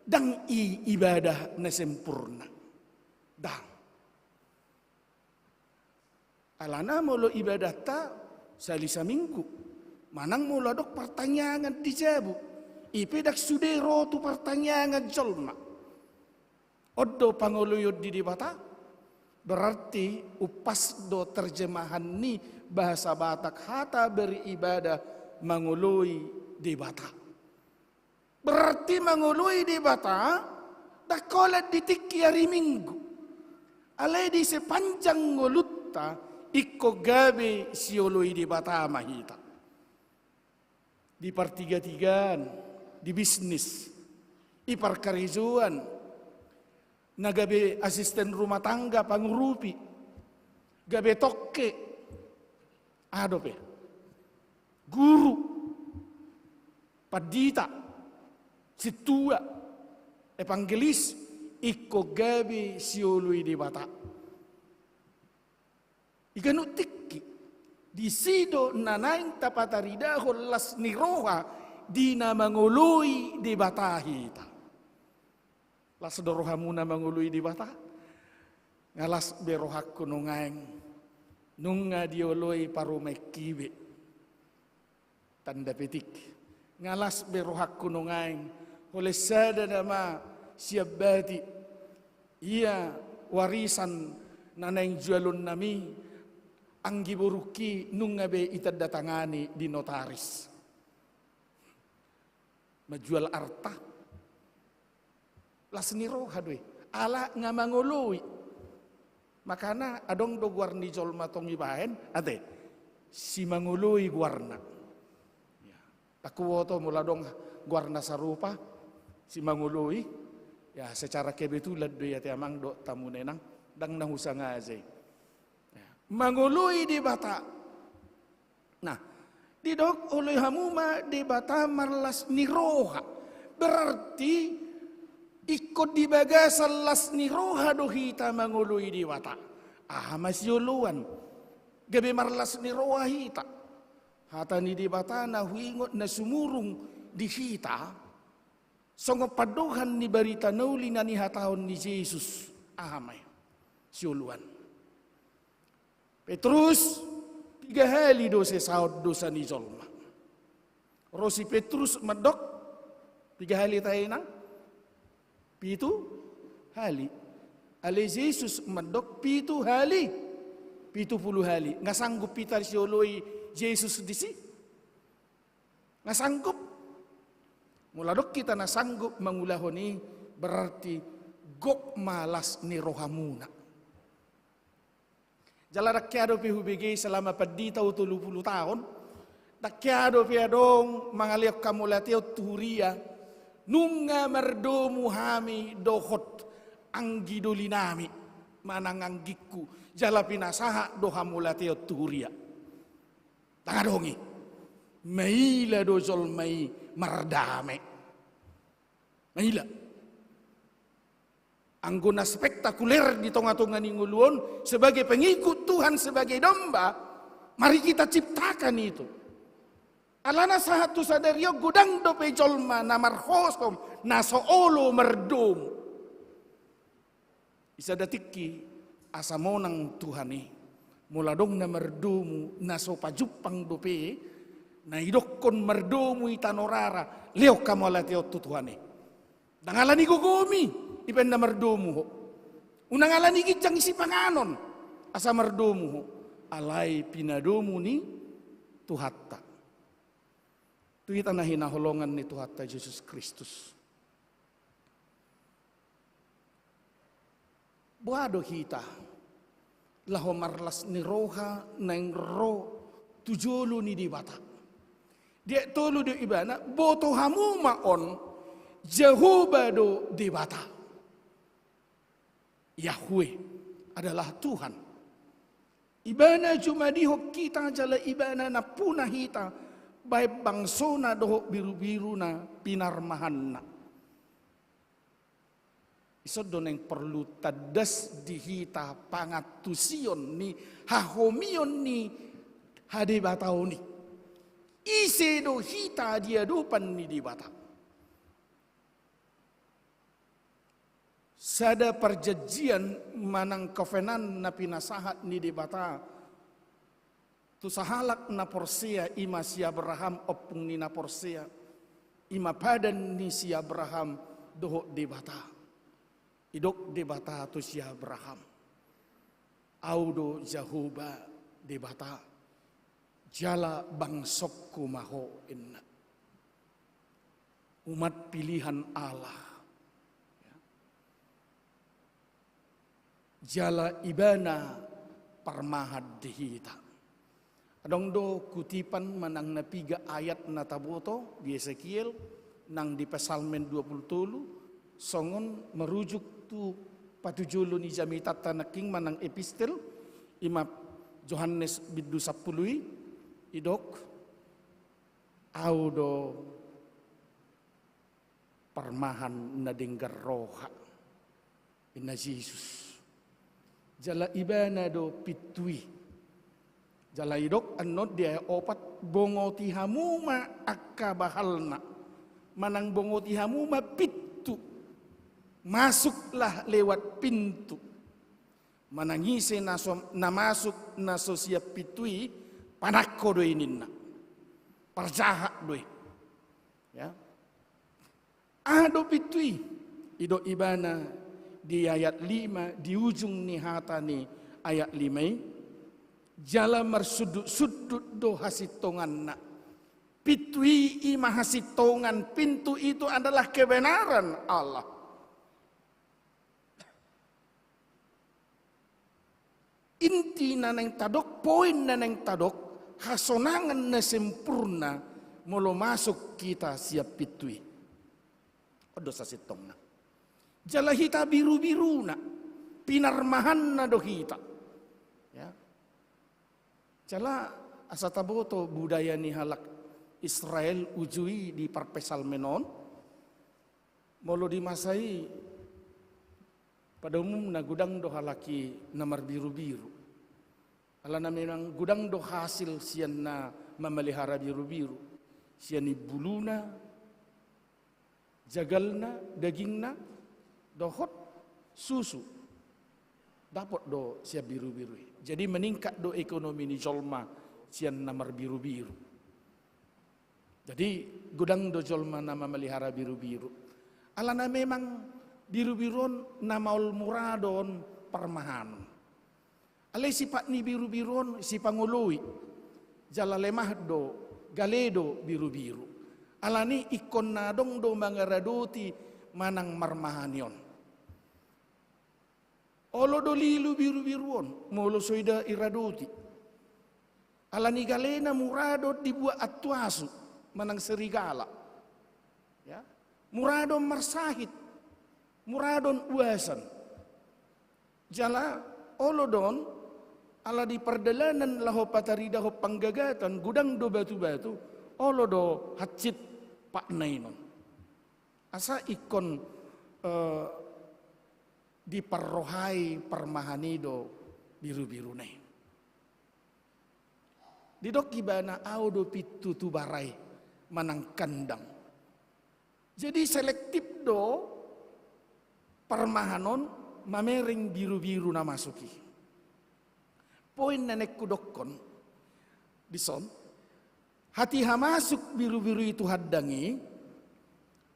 ndang i ibadah na sempurna. Ndang. Alana molo ibadahta sali saminggu, manang molo adong partangiangan di jabu, i pe ndang sude ro tu partangiangan jolma. On do pangoloion di Debata, berarti umpas do terjemahan ni bahasa Batak hata beribadah mangoloi Debata. Berarti mangoloi Debata, ndang holan di tingki ari Minggu. Alai di sepanjang ngolunta, ingkon gabe sioloi Debata ma hita. Di partigatigaan, di bisnis, di parkarejoan, na gabe asisten rumah tangga, pangurupi, gabe tokke, aha dope, guru, pandita, sintua, evangelis, ingkon gabe sioloi Debata. I ganup tingki, disi do na naeng tapataridahon las ni roha di na mangoloi Debata hita. Las do rohamuna mangoloi Debata? Nga las be rohangku nuaeng, nunga dioloi parumaenki be. Tanda petik. Nga las be rohangku nuaeng, holan sada nama siambati, ia warisan na naeng jualonnami, anggi borungki nunga be itandatangani di notaris. Manjual arta. Las ni roha do i. Ala nga mangoloi. Makana adong do goar ni jolma tong ibahen, ate, Simangoloi goarna. Ya. Ndang huboto molo adong goarna sarupa, Simangoloi. Ya, secara kebetulan do i ate amang dohot hamu na inang, ndang na husangajai. Ya. Mangoloi Debata. Nah, didok oloi hamu ma Debata marlas ni roha. Berarti ingkon di bagasan las ni roha do hita mangoloi Debata. Aha ma sioloan? Gabe marlas ni roha hita. Hata ni Debata na huingot na sumurung di hita, songon pandohan ni barita na uli na nihatahon ni Jesus. Aha ma i sioloan? Petrus, piga hali do sesaon dosa ni jolma? Ro si Petrus mandok, piga hali tahe inang? Pitu hali. Alai Jesus mandok pitu hali pitu pulu hali. Nga sanggup hita sioloi Jesus disi? Nga sanggup? Molo adong hita na sanggup mangulahon i, berarti gok ma las ni rohamuna. Jala ndang hea dope hubege selama pandita au tolu pulu taon, ndang hea dope adong mangalehon hamauliateon tu huria, nunga mardomu hami dohot anggi dolinami manang anggingku, jala pinasahat do hamauliateon tu huria. Ndang adong i. Maila do jolma i mardame. Maila. Anggo na spektakuler di tonga-tonga ni ngolu on, sebagai pengikut Tuhan, sebagai domba, mari kita ciptakan itu. Alana sahat tu sadari on godang dope jolma na marhosom, na so olo mardomu. Di sada tingki asa monang Tuhan i, molo adong na mardomu, na so pajumpang dope, na idokkon mardomu i tano rara, lehon hamauliateon tu Tuhan i. Ndang ala ni gogomi, dibaen na mardomu ho. Unang ala ni ginjang sipanganon, asa mardomu ho. Alai pinadomu ni Tuhanta. Tu hita na hinaholongan ni Tuhanta Jesus Kristus. Boha do hita laho marlas ni roha naeng ro tu jolo ni Debata? Di ayat tolu do ibana, boto hamu ma on, Jahowa do Debata. Yahweh adalah Tuhan. Ibana jumadihon hita jala ibana nampuna hita, baen bangsona dohot birubiruna pinarmahanna. Ison do naeng porlu tandas di hita pangantusion ni hahomion ni hadebataon i. Ise do hita di adopan ni Debata? Sada parjanjian manang covenant na pinasahat ni Debata tu sahalak na porsea, i ma si Abraham, ompung ni na porsea, i ma padan ni si Abraham dohot Debata. Didok Debata tu si Abraham, Au do Jahowa Debata, jala bangsongku ma ho, ninna. Umat pilihan Allah. Jala ibana parmahan di hita. Adong do kutipan manang na piga ayat na taboto di Esekiel, nang di Psalmen dua pulu tolu, songon marujuk tu patujolo ni jamitanta nangkin manang epistel, i ma Johannes bindu sampulu i, didok, Au do parmahan na denggan roha, ninna Jesus. Jala ibana do pintu i. Jala didok annon di ayat opat, bongoti hamu ma angka bahalna. Manang bongoti hamu ma pintu. Masuklah lewat pintu. Manang ise na so, na masuk na so sian pintu i, panangko do i ninna. Parjahat do i. Ya. Aha do pintu i? Didok ibana di ayat lima, di ujung ni hata ni ayat lima i, jala marsundut-sundut do hasintonganna. Pintu i, i ma hasintongan, pintu itu adalah kebenaran Allah. Inti na naeng tadok, poin na naeng tadok, hasonangan na sempurna, molo masuk hita sian pintu i. On do sasintongna. Jala hita birubiruna, pinarmahanna do hita. Ya. Jala asa taboto budaya ni halak Israel uju i di parpsalmen on. Molo di masa i pada umumna godang do halak i na marbirubiru. Alana memang godang do hasil sian na mamalihara birubiru. Sian imbuluna, jagalna, dagingna, dohot susu. Dapot do sian birubiru i. Jadi meningkat do ekonomi ni jolma sian na marbirubiru. Jadi godang do jolma na mamalihara birubiru. Alana memang birubiru on na maol mura do on parmahanon. Alai sipat ni birubiru on sipangoloi. Jala lemah do, gale do birubiru. Alani ingkon na adong do mangaradoti manang marmahani on. Olo do lilu birubiru on, molo so ida iradoti. Alani galena mura do dibuat antuasu, manang serigala. Ya. Mura do marsahit, mura do uasan. Jala olo do on, ala di pardalanan laho pataridahon panggagatan, godang do batu-batu, olo do hansit patna i non. Asa ingkon, eh, diparrohai parmahani do birubiruna i. Didok ibana, au do pintu tu bara i manang kandang. Jadi selektif do parmahan on mamereng birubiru na masuk i. Poin na naeng hudokkon dison, hatiha masuk birubiru i tu handang i,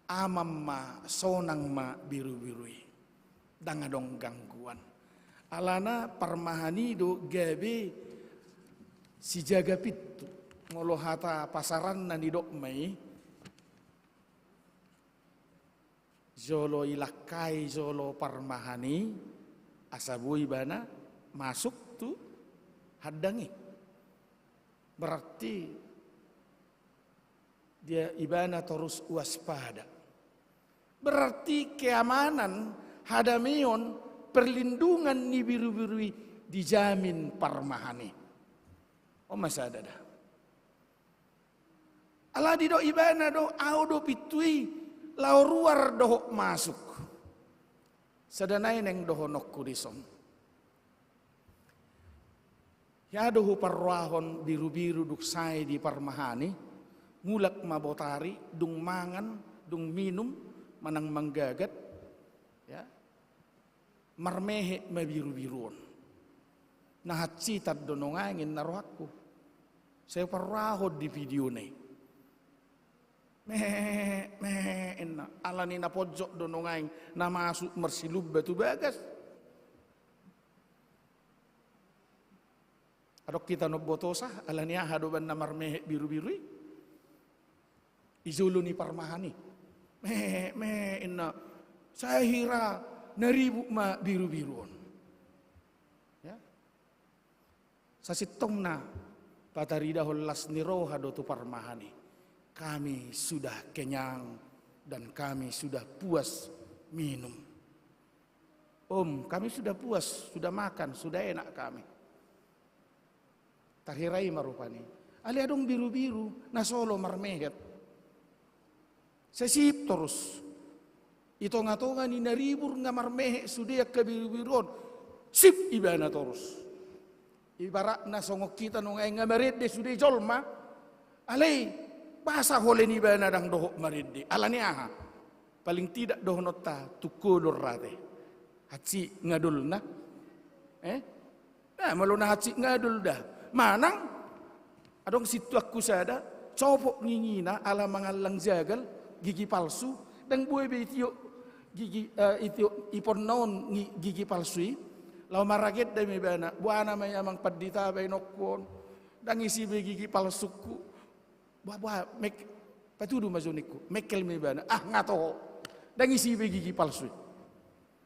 aman ma, sonang ma birubiru i. Ndang adong gangguan. Alana parmahan i do gabe sijaga pintu. Molo hata pasaranna nidok ma i, jolo ilangkai jolo parmahan i, asa boi ibana masuk tu handang i. Berarti dia ibana torus waspada. Berarti keamanan, hadameon, perlindungan ni birubiru i dijamin parmahan i. On ma sada da. Ala didok ibana do, au do pintu i, laho ruar dohot masuk. Sada nai naeng dohononku dison. Hea do huparrohahon birubiru dung sae di parmahan i, mulak ma botari, dung mangan, dung minum, manang manggagat, ya. Marmehe ma birubiru on. Na hansitan do nunga i ninna rohangku. Sai huparrohahon di video na i. Mehe, mehe, ninna. Alani na ponjot do nunga i na masuk marsilumba tu bagas. Adong hita na umbotosa, alani aha do umbahen na marmehe birubiru i? I jolo ni parmahan i. Mehe, mehe, ninna. Sai hira na ribut ma birubiru on. Ya. Sasintongna pataridahon las ni roha do tu parmahan i. Kami sudah kenyang dan kami sudah puas minum. Om, kami sudah puas, sudah makan, sudah enak kami. Tarhira i ma rupani. Alai adong birubiru na solo marmehet. Sisip torus. I tongatonga ni na ribur nga marmehe sude angka birubiru on. Sip ibana torus. Ibaratna songon hita nunga i nga marende sude jolma. Alai basa holen ibana ndang dohot marende. Alani aha? Paling tidak dohononta tungkolor ate. Hansit ngadolna. Eh? Nah, molo na hansit ngadol da. Manang adong sintuanku sada, copot gigina ala mangallang jagal, gigi palsu, ndang boi be itiop gigi, eh, itiop iponna on gi-, gigi palsu i. Laho maragenda ma ibana, boana ma i amang pandita baenonku on. Ndang isi be gigi palsungku. Boa, boa, mek-, patudu ma jo ningku. Mengkel ma ibana. Ah, nga toho. Ndang isi be gigi palsu i.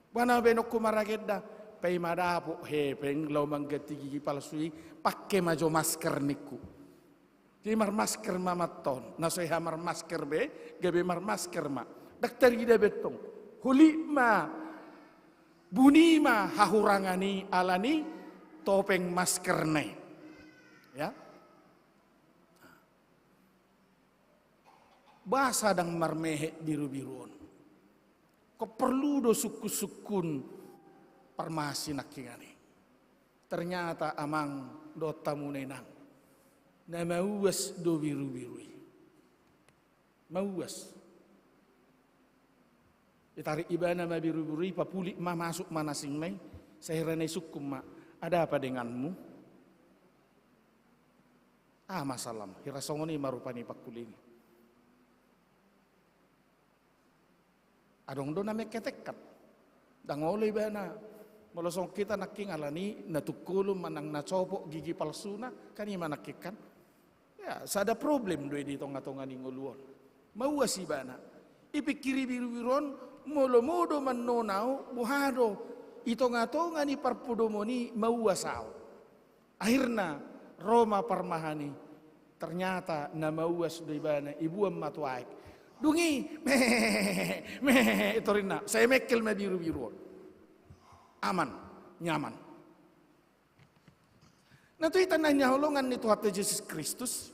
Boana baenonku maragenda, paima dapot hepeng laho mangganti gigi palsu i, pangke ma jo masker ningku. Jadi marmasker ma amanta on, na so hea marmasker be, gabe marmasker ma. Ndang tarida be antong. Holit ma, buni ma hahurangan i ala ni topeng maskerna i. Ya. Boasa ndang marmehe birubiru on? Ingkon porlu do sungkunsungkun parmasi nangkiningan i. Ternyata amang dohot hamu na inang, na mauas do birubiru i. Mauas. Ditarik ibana ma birubiru i, papulik ma, masuk ma na asing ma i. Sai hira na isungkun ma, "Ada apa denganmu?" "Ah, masalah." Hira songon i ma rupani pangkuling i. Adong do na mengketekkan. Ndang olo ibana. Molo songon hita nangkin, alani na tungkolon manang na copot gigi palsuna, kan i ma nangkin kan. Ya, sada problem do i di tongatonga ni ngolu on. Mauas ibana. Ipikiri birubiru on, molo modom annon au, boha do, i tongatonga ni parpodomon i mauas au. Akhirna ro ma parmahan i, ternyata na mauas do ibana, iboan ma tu aek. Dung i, mehe, mehe, torinna, sai mengkel ma birubiru on. Aman, nyaman. Na tu hita na hinaholongan ni Tuhanta Jesus Kristus,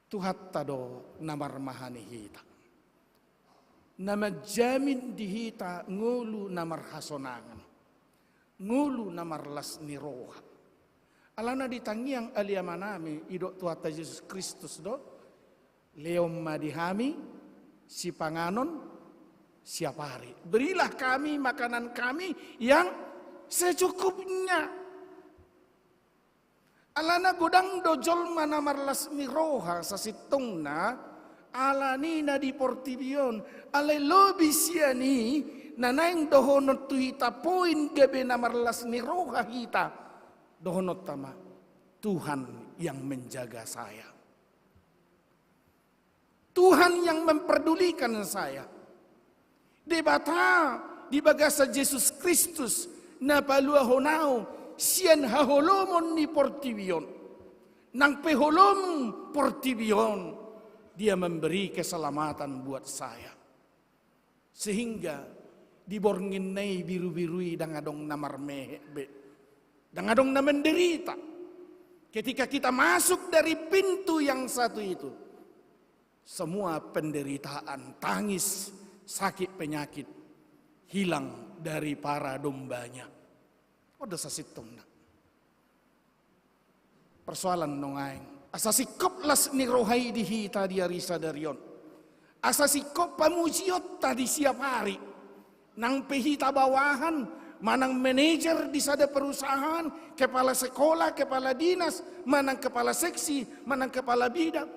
Tuhanta do na marmahani hita, na manjamin di hita ngolu na marhasonangan, ngolu na marlas ni roha. Alana di tangiang Ale Amanami, didok Tuhanta Jesus Kristus do, "Lehon ma di hami sipanganon siap ari. Berilah kami makanan kami yang secukupnya." Alana godang do jolma na marlas ni roha sasintongna, alani na di portibi on, alai lobi sian i, na naeng dohonon tu hita poin gabe na marlas ni roha hita, dohononta ma, "Tuhan yang menjaga saya. Tuhan yang memperdulikan saya." Debata di bagasan Jesus Kristus na paluahon au sian haholomon ni portibi on. Nang pe holom portibi on, Dia memberi keselamatan buat saya. Sehingga di borngin na i birubiru i ndang adong na marmehe be. Ndang adong na menderita. Ketika kita masuk dari pintu yang satu itu, semua penderitaan, tangis, sakit, penyakit hilang dari para dombanya. On do sasintongna. Persoalan nuaeng, asa singkop las ni roha i di hita di ari sadari on. Asa singkop pamujionta di siap ari. Nang pe hita bawahan, manang manajer di sada perusahaan, kepala sekolah, kepala dinas, manang kepala seksi, manang kepala bidang,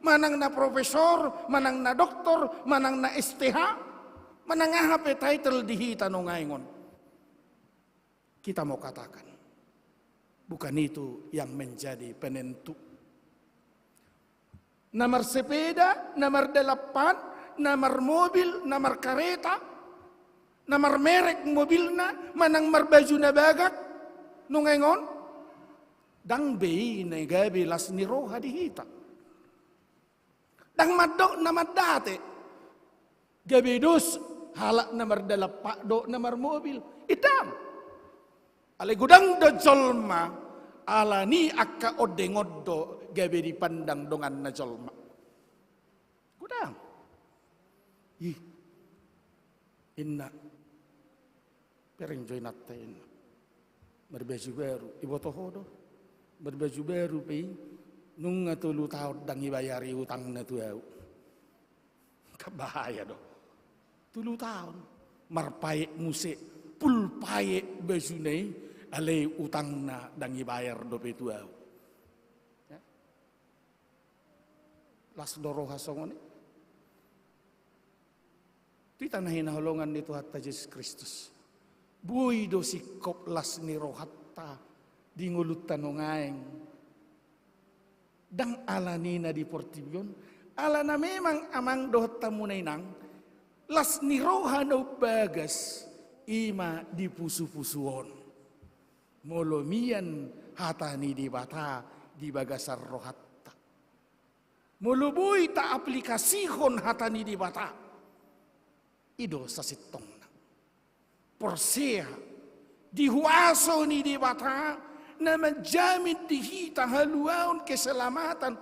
manang na profesor, manang na doktor, manang na S T H, manang aha pe title di hita nuaeng on. Kita mau katakan, bukan itu yang menjadi penentu. Na marsepeda, na mardalan pat, na marmobil, na markareta, na marmerek mobilna, manang marbaju na bagak, nuaeng on, ndang be i na gabe las ni roha di hita. Ndang mandok na mandate. Gabe dos halak na mardalan pat dohot na marmobil. Ndang. Alai godang do jolma, alani angka ondeng on do gabe dipandang donganna jolma. Godang. Ih. Inna. Pereng jo inanta, inna. Marbaju baru, iboto ho do. Marbaju baru pe i, nunga tolu taon ndang ibayari utangna tu au. Kan bahaya do. Tolu taon. Marpaek muse, full paek bajuna i, alai utangna ndang ibayar dope tu au. Ya. Las do roha songon i. Tu hita na hinaholongan ni Tuhanta Jesus Kristus. Boi do singkop las ni rohanta di ngolunta nuaeng. Ndang alani na di portibi on, alana memang amang dohot hamu na inang, las ni roha na umbagas, i ma di pusupusu on. Molo mian hata ni Debata di bagasan rohanta. Molo boi taaplikasihon hata ni Debata. I do sasintongna. Porsea di huaso ni Debata na manjamin di hita haluaon, keselamatan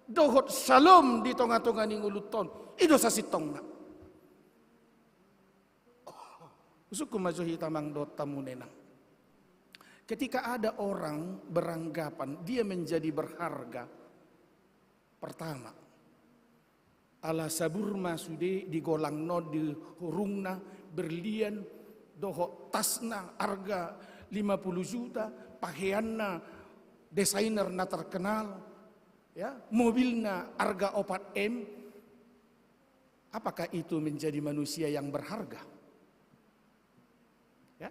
dohot salom di tonga-tonga ni ngolunta on. I do sasintongna. Husungkun ma jo hita amang dohot hamu inang. Ketika ada orang beranggapan dia menjadi berharga, pertama, ala sabur ma sude di golangna on, di hurungna, berlian, dohot tasna arga lima puluh juta, paheanna desainer na terkenal, ya, mobilna arga opat M. Apakah itu menjadi manusia yang berharga? Ya?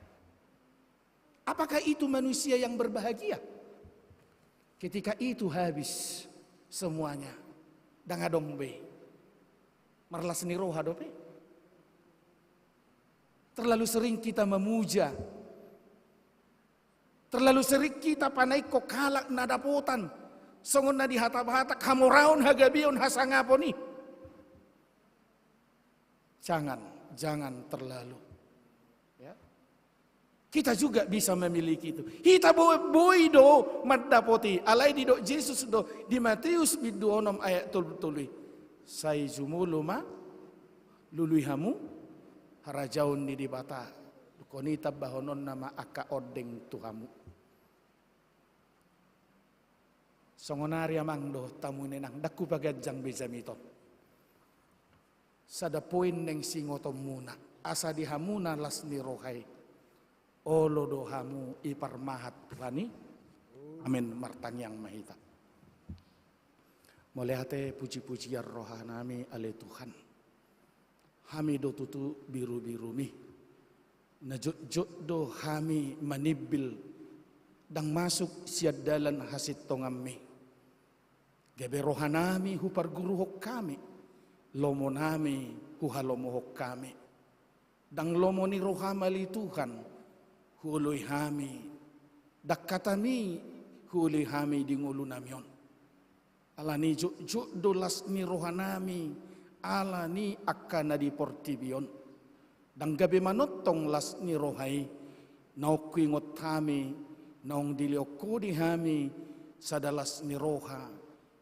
Apakah itu manusia yang berbahagia? Ketika itu habis semuanya, ndang adong be. Marlas ni roha dope. Terlalu sering kita memuja. Terlalu sering kita panaihon halak na dapotan. Songon na di hata Batak, hamoraon, hagabeon, hasangapon i. Jangan, jangan terlalu. Ya. Kita juga bisa memiliki itu. Hita bo-, boi do mandapoti. Alai didok Jesus do di Mateus bindu onom ayat tolu pulu tolu i. Sai jumolo ma lului hamu harajaon ni Debata. Dung i tambahononna ma angka ondeng tu hamu. Songonari amang dohot hamu inang, ndang hupaganjang be jamita on. Sada poin naeng siingotonmuna, asa di hamuna las ni roha i, olo do hamu diparmahan Tuhan i. Amin. Martangiang ma hita. Mauliate, puji-pujian rohanami ale Tuhan. Hami do tutu biru-birumi. Na jotjot do hami manimbil, ndang masuk sian dalan hasintonganmi. Gabe rohanami huparguruhon hami, lomonami huhalomohon hami. Ndang lomo ni roham ale Tuhan huoloi hami, ndang hatami huoloi hami di ngolunami on. Alani jotjot do las ni rohanami ala ni angka na di portibi on. Ndang gabe manongtong las ni roha i, naung huingot hami, naung dilehon Ho di hami sada las ni roha,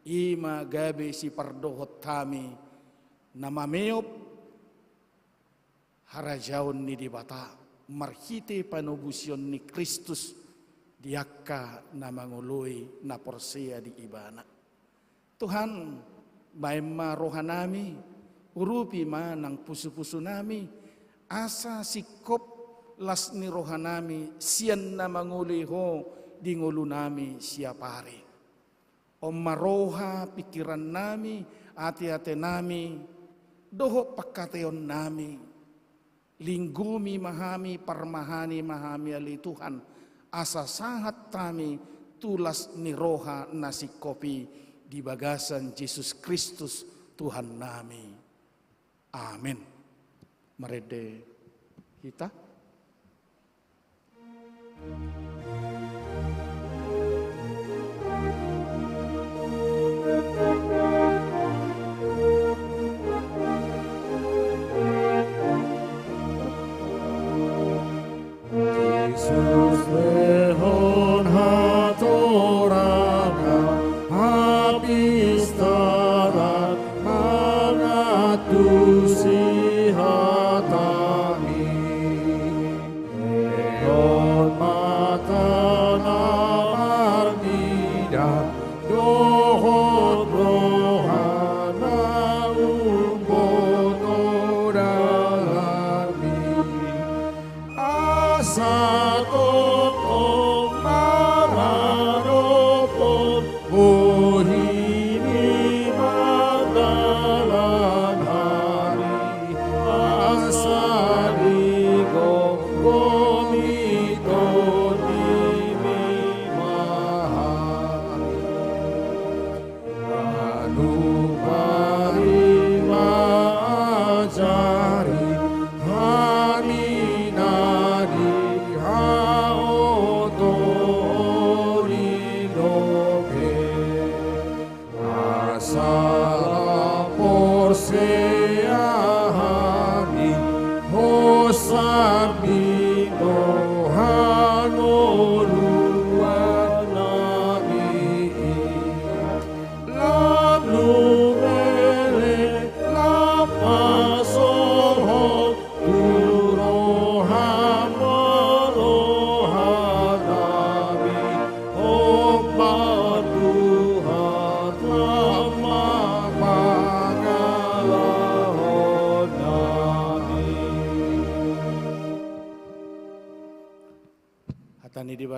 i ma gabe sipardohot hami na mameop harajaon ni Debata marhite panobusion ni Kristus di angka na mangoloi na porsea di Ibana. Tuhan, baen ma rohanami, urupi ma nang pusupusunami, asa singkop las ni rohanami sian na mangoloi Ho di ngolunami siapari. On ma roha, pingkirannami, ateatenami, dohot pangkataionami. Linggumi ma hami, parmahani ma hami ale Tuhan, asa sahat hami tu las ni roha na singkop i di bagasan Jesus Kristus Tuhannami. Amen. Marende hita. Jesus lehon hatorangan, hapistaran, mangantusi hatami. Lehon ma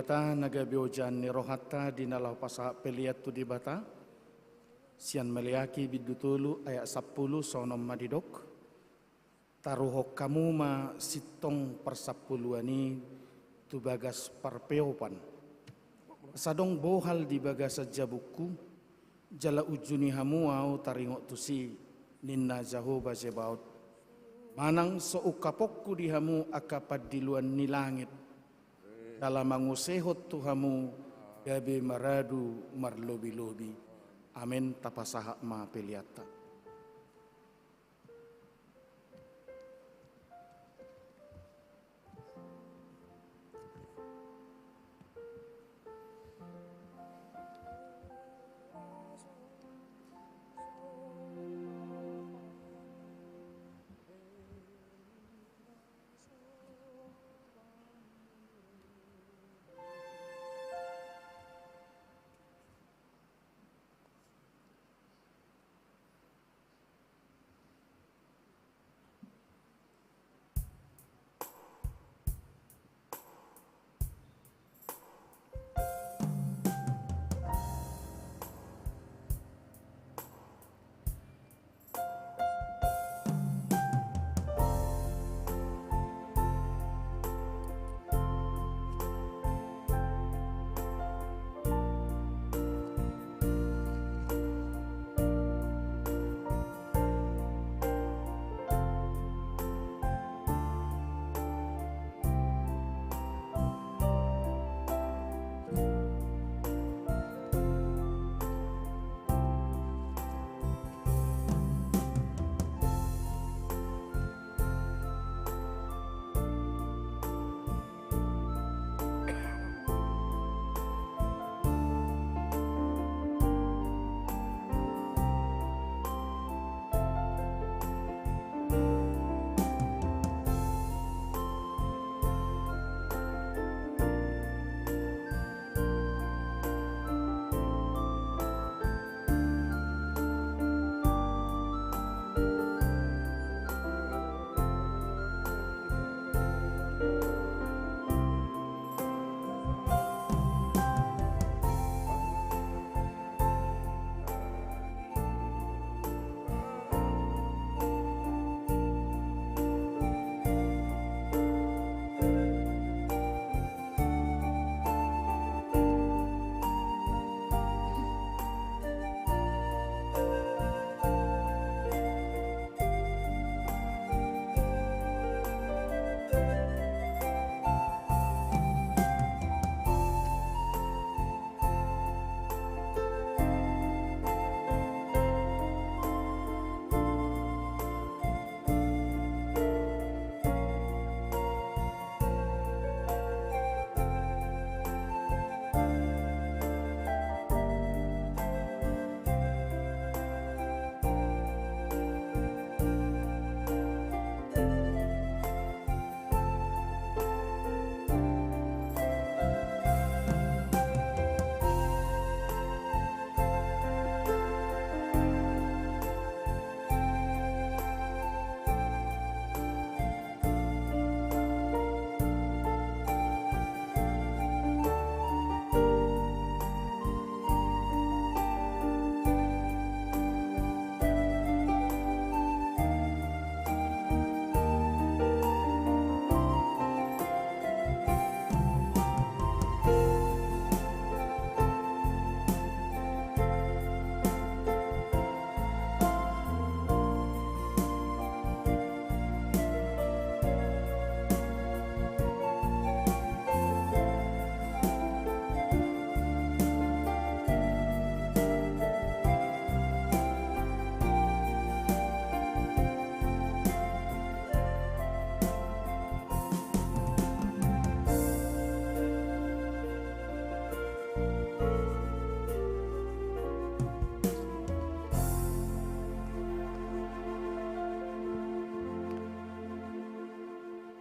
Debata na gabe ojahan ni rohanta di na laho pasahat pelean tu Debata. Sian Maleaki bindu tolu ayat sampulu songon on ma didok: Taruhon hamu ma sintong parsampuluan i tu bagas parpeopan. Asa adong bohal di bagasan jabungku, jala unjuni hamu ahu taringot tusi, ninna Jahowa Zebaot. Manang so ungkaponku di hamu angka pandiloan ni langit, jala mangusehon tu hamu gabe maradu marlobi-lobi. Amen. Tapasahat ma peleanta.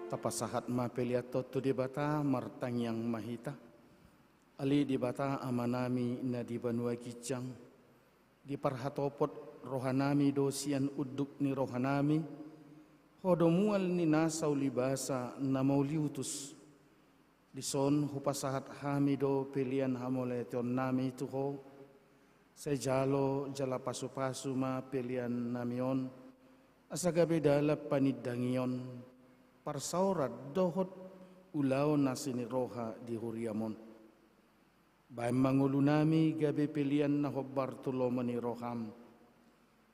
Tapasahat ma pelean on tu Debata, martangiang ma hita. Ale Debata Amanami na di banua ginjang, diparhatopot rohanami do sian unduk ni rohanami Ho do mual ni nasa ulibasa na mauliutus. Dison hupasahat hami do pelean hamauliateonnami tu Ho. Sai jalo jala pasupasu ma peleannami on, asa gabe dalan panindangion, parsaoran dohot ulaon na seni roha di huriam on. Baen ma ngolunami gabe pelean na hombar tu lomo ni roham,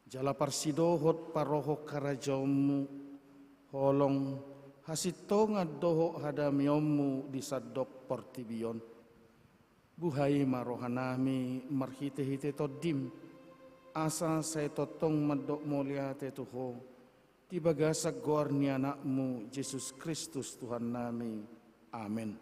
jala parsidohot parohon harajaonmu, holong, hasintongan dohot hadameonmu di sandok portibi on. Buhai ma rohanami marhitehite Tondim, asa sai tongtong mandok mauliate tu Ho, di bagasan goar ni Anakmu Jesus Kristus Tuhannami. Amen.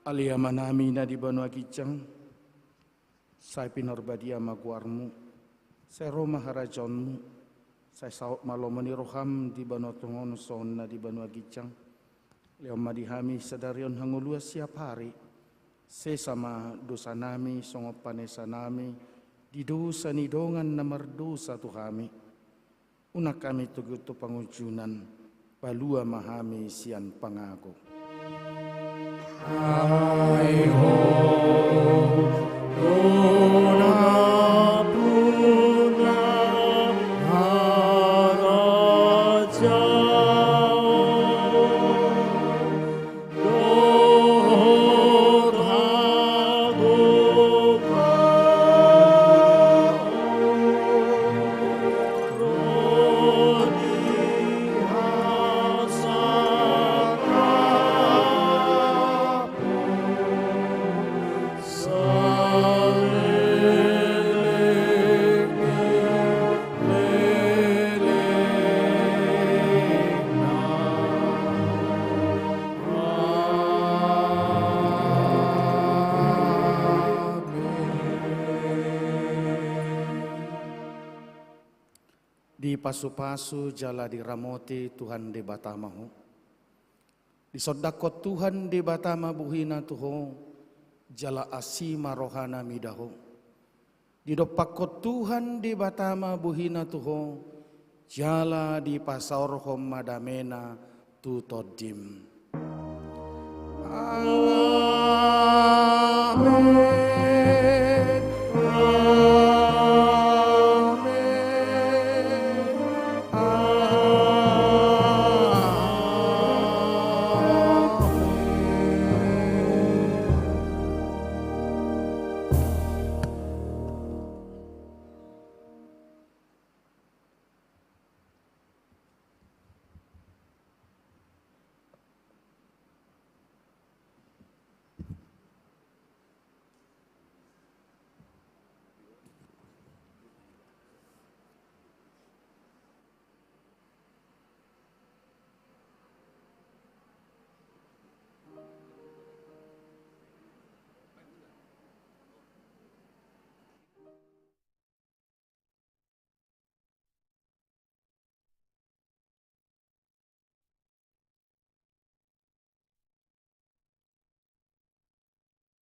Ale Amanami na di banua ginjang, sai pinarbadia ma goarmu, sai ro ma harajaonmu, sai saut ma lomo ni roham di banua tonga on songon na di banua ginjang. Lehon ma di hami sadari on hangoluan siapari. Sesa ma dosanami songon panesanami di dosa ni dongan na mardosa tu hami. Unang hami togu tu pangunjunan, palua ma hami sian pangago. Ai Ho, do nampuna harajaon, dohot hagogoon, ro di hasangapon saleleng ni lelengna. Amen. Dipasupasu jala diramoti Tuhan Debata ma ho. Disondangkon Tuhan Debata ma bohina tu ho, jala asi ma rohana mida ho. Didompakkon Tuhan Debata ma bohina tu ho, jala dipasaorhon ma damena tu tondim. Amen.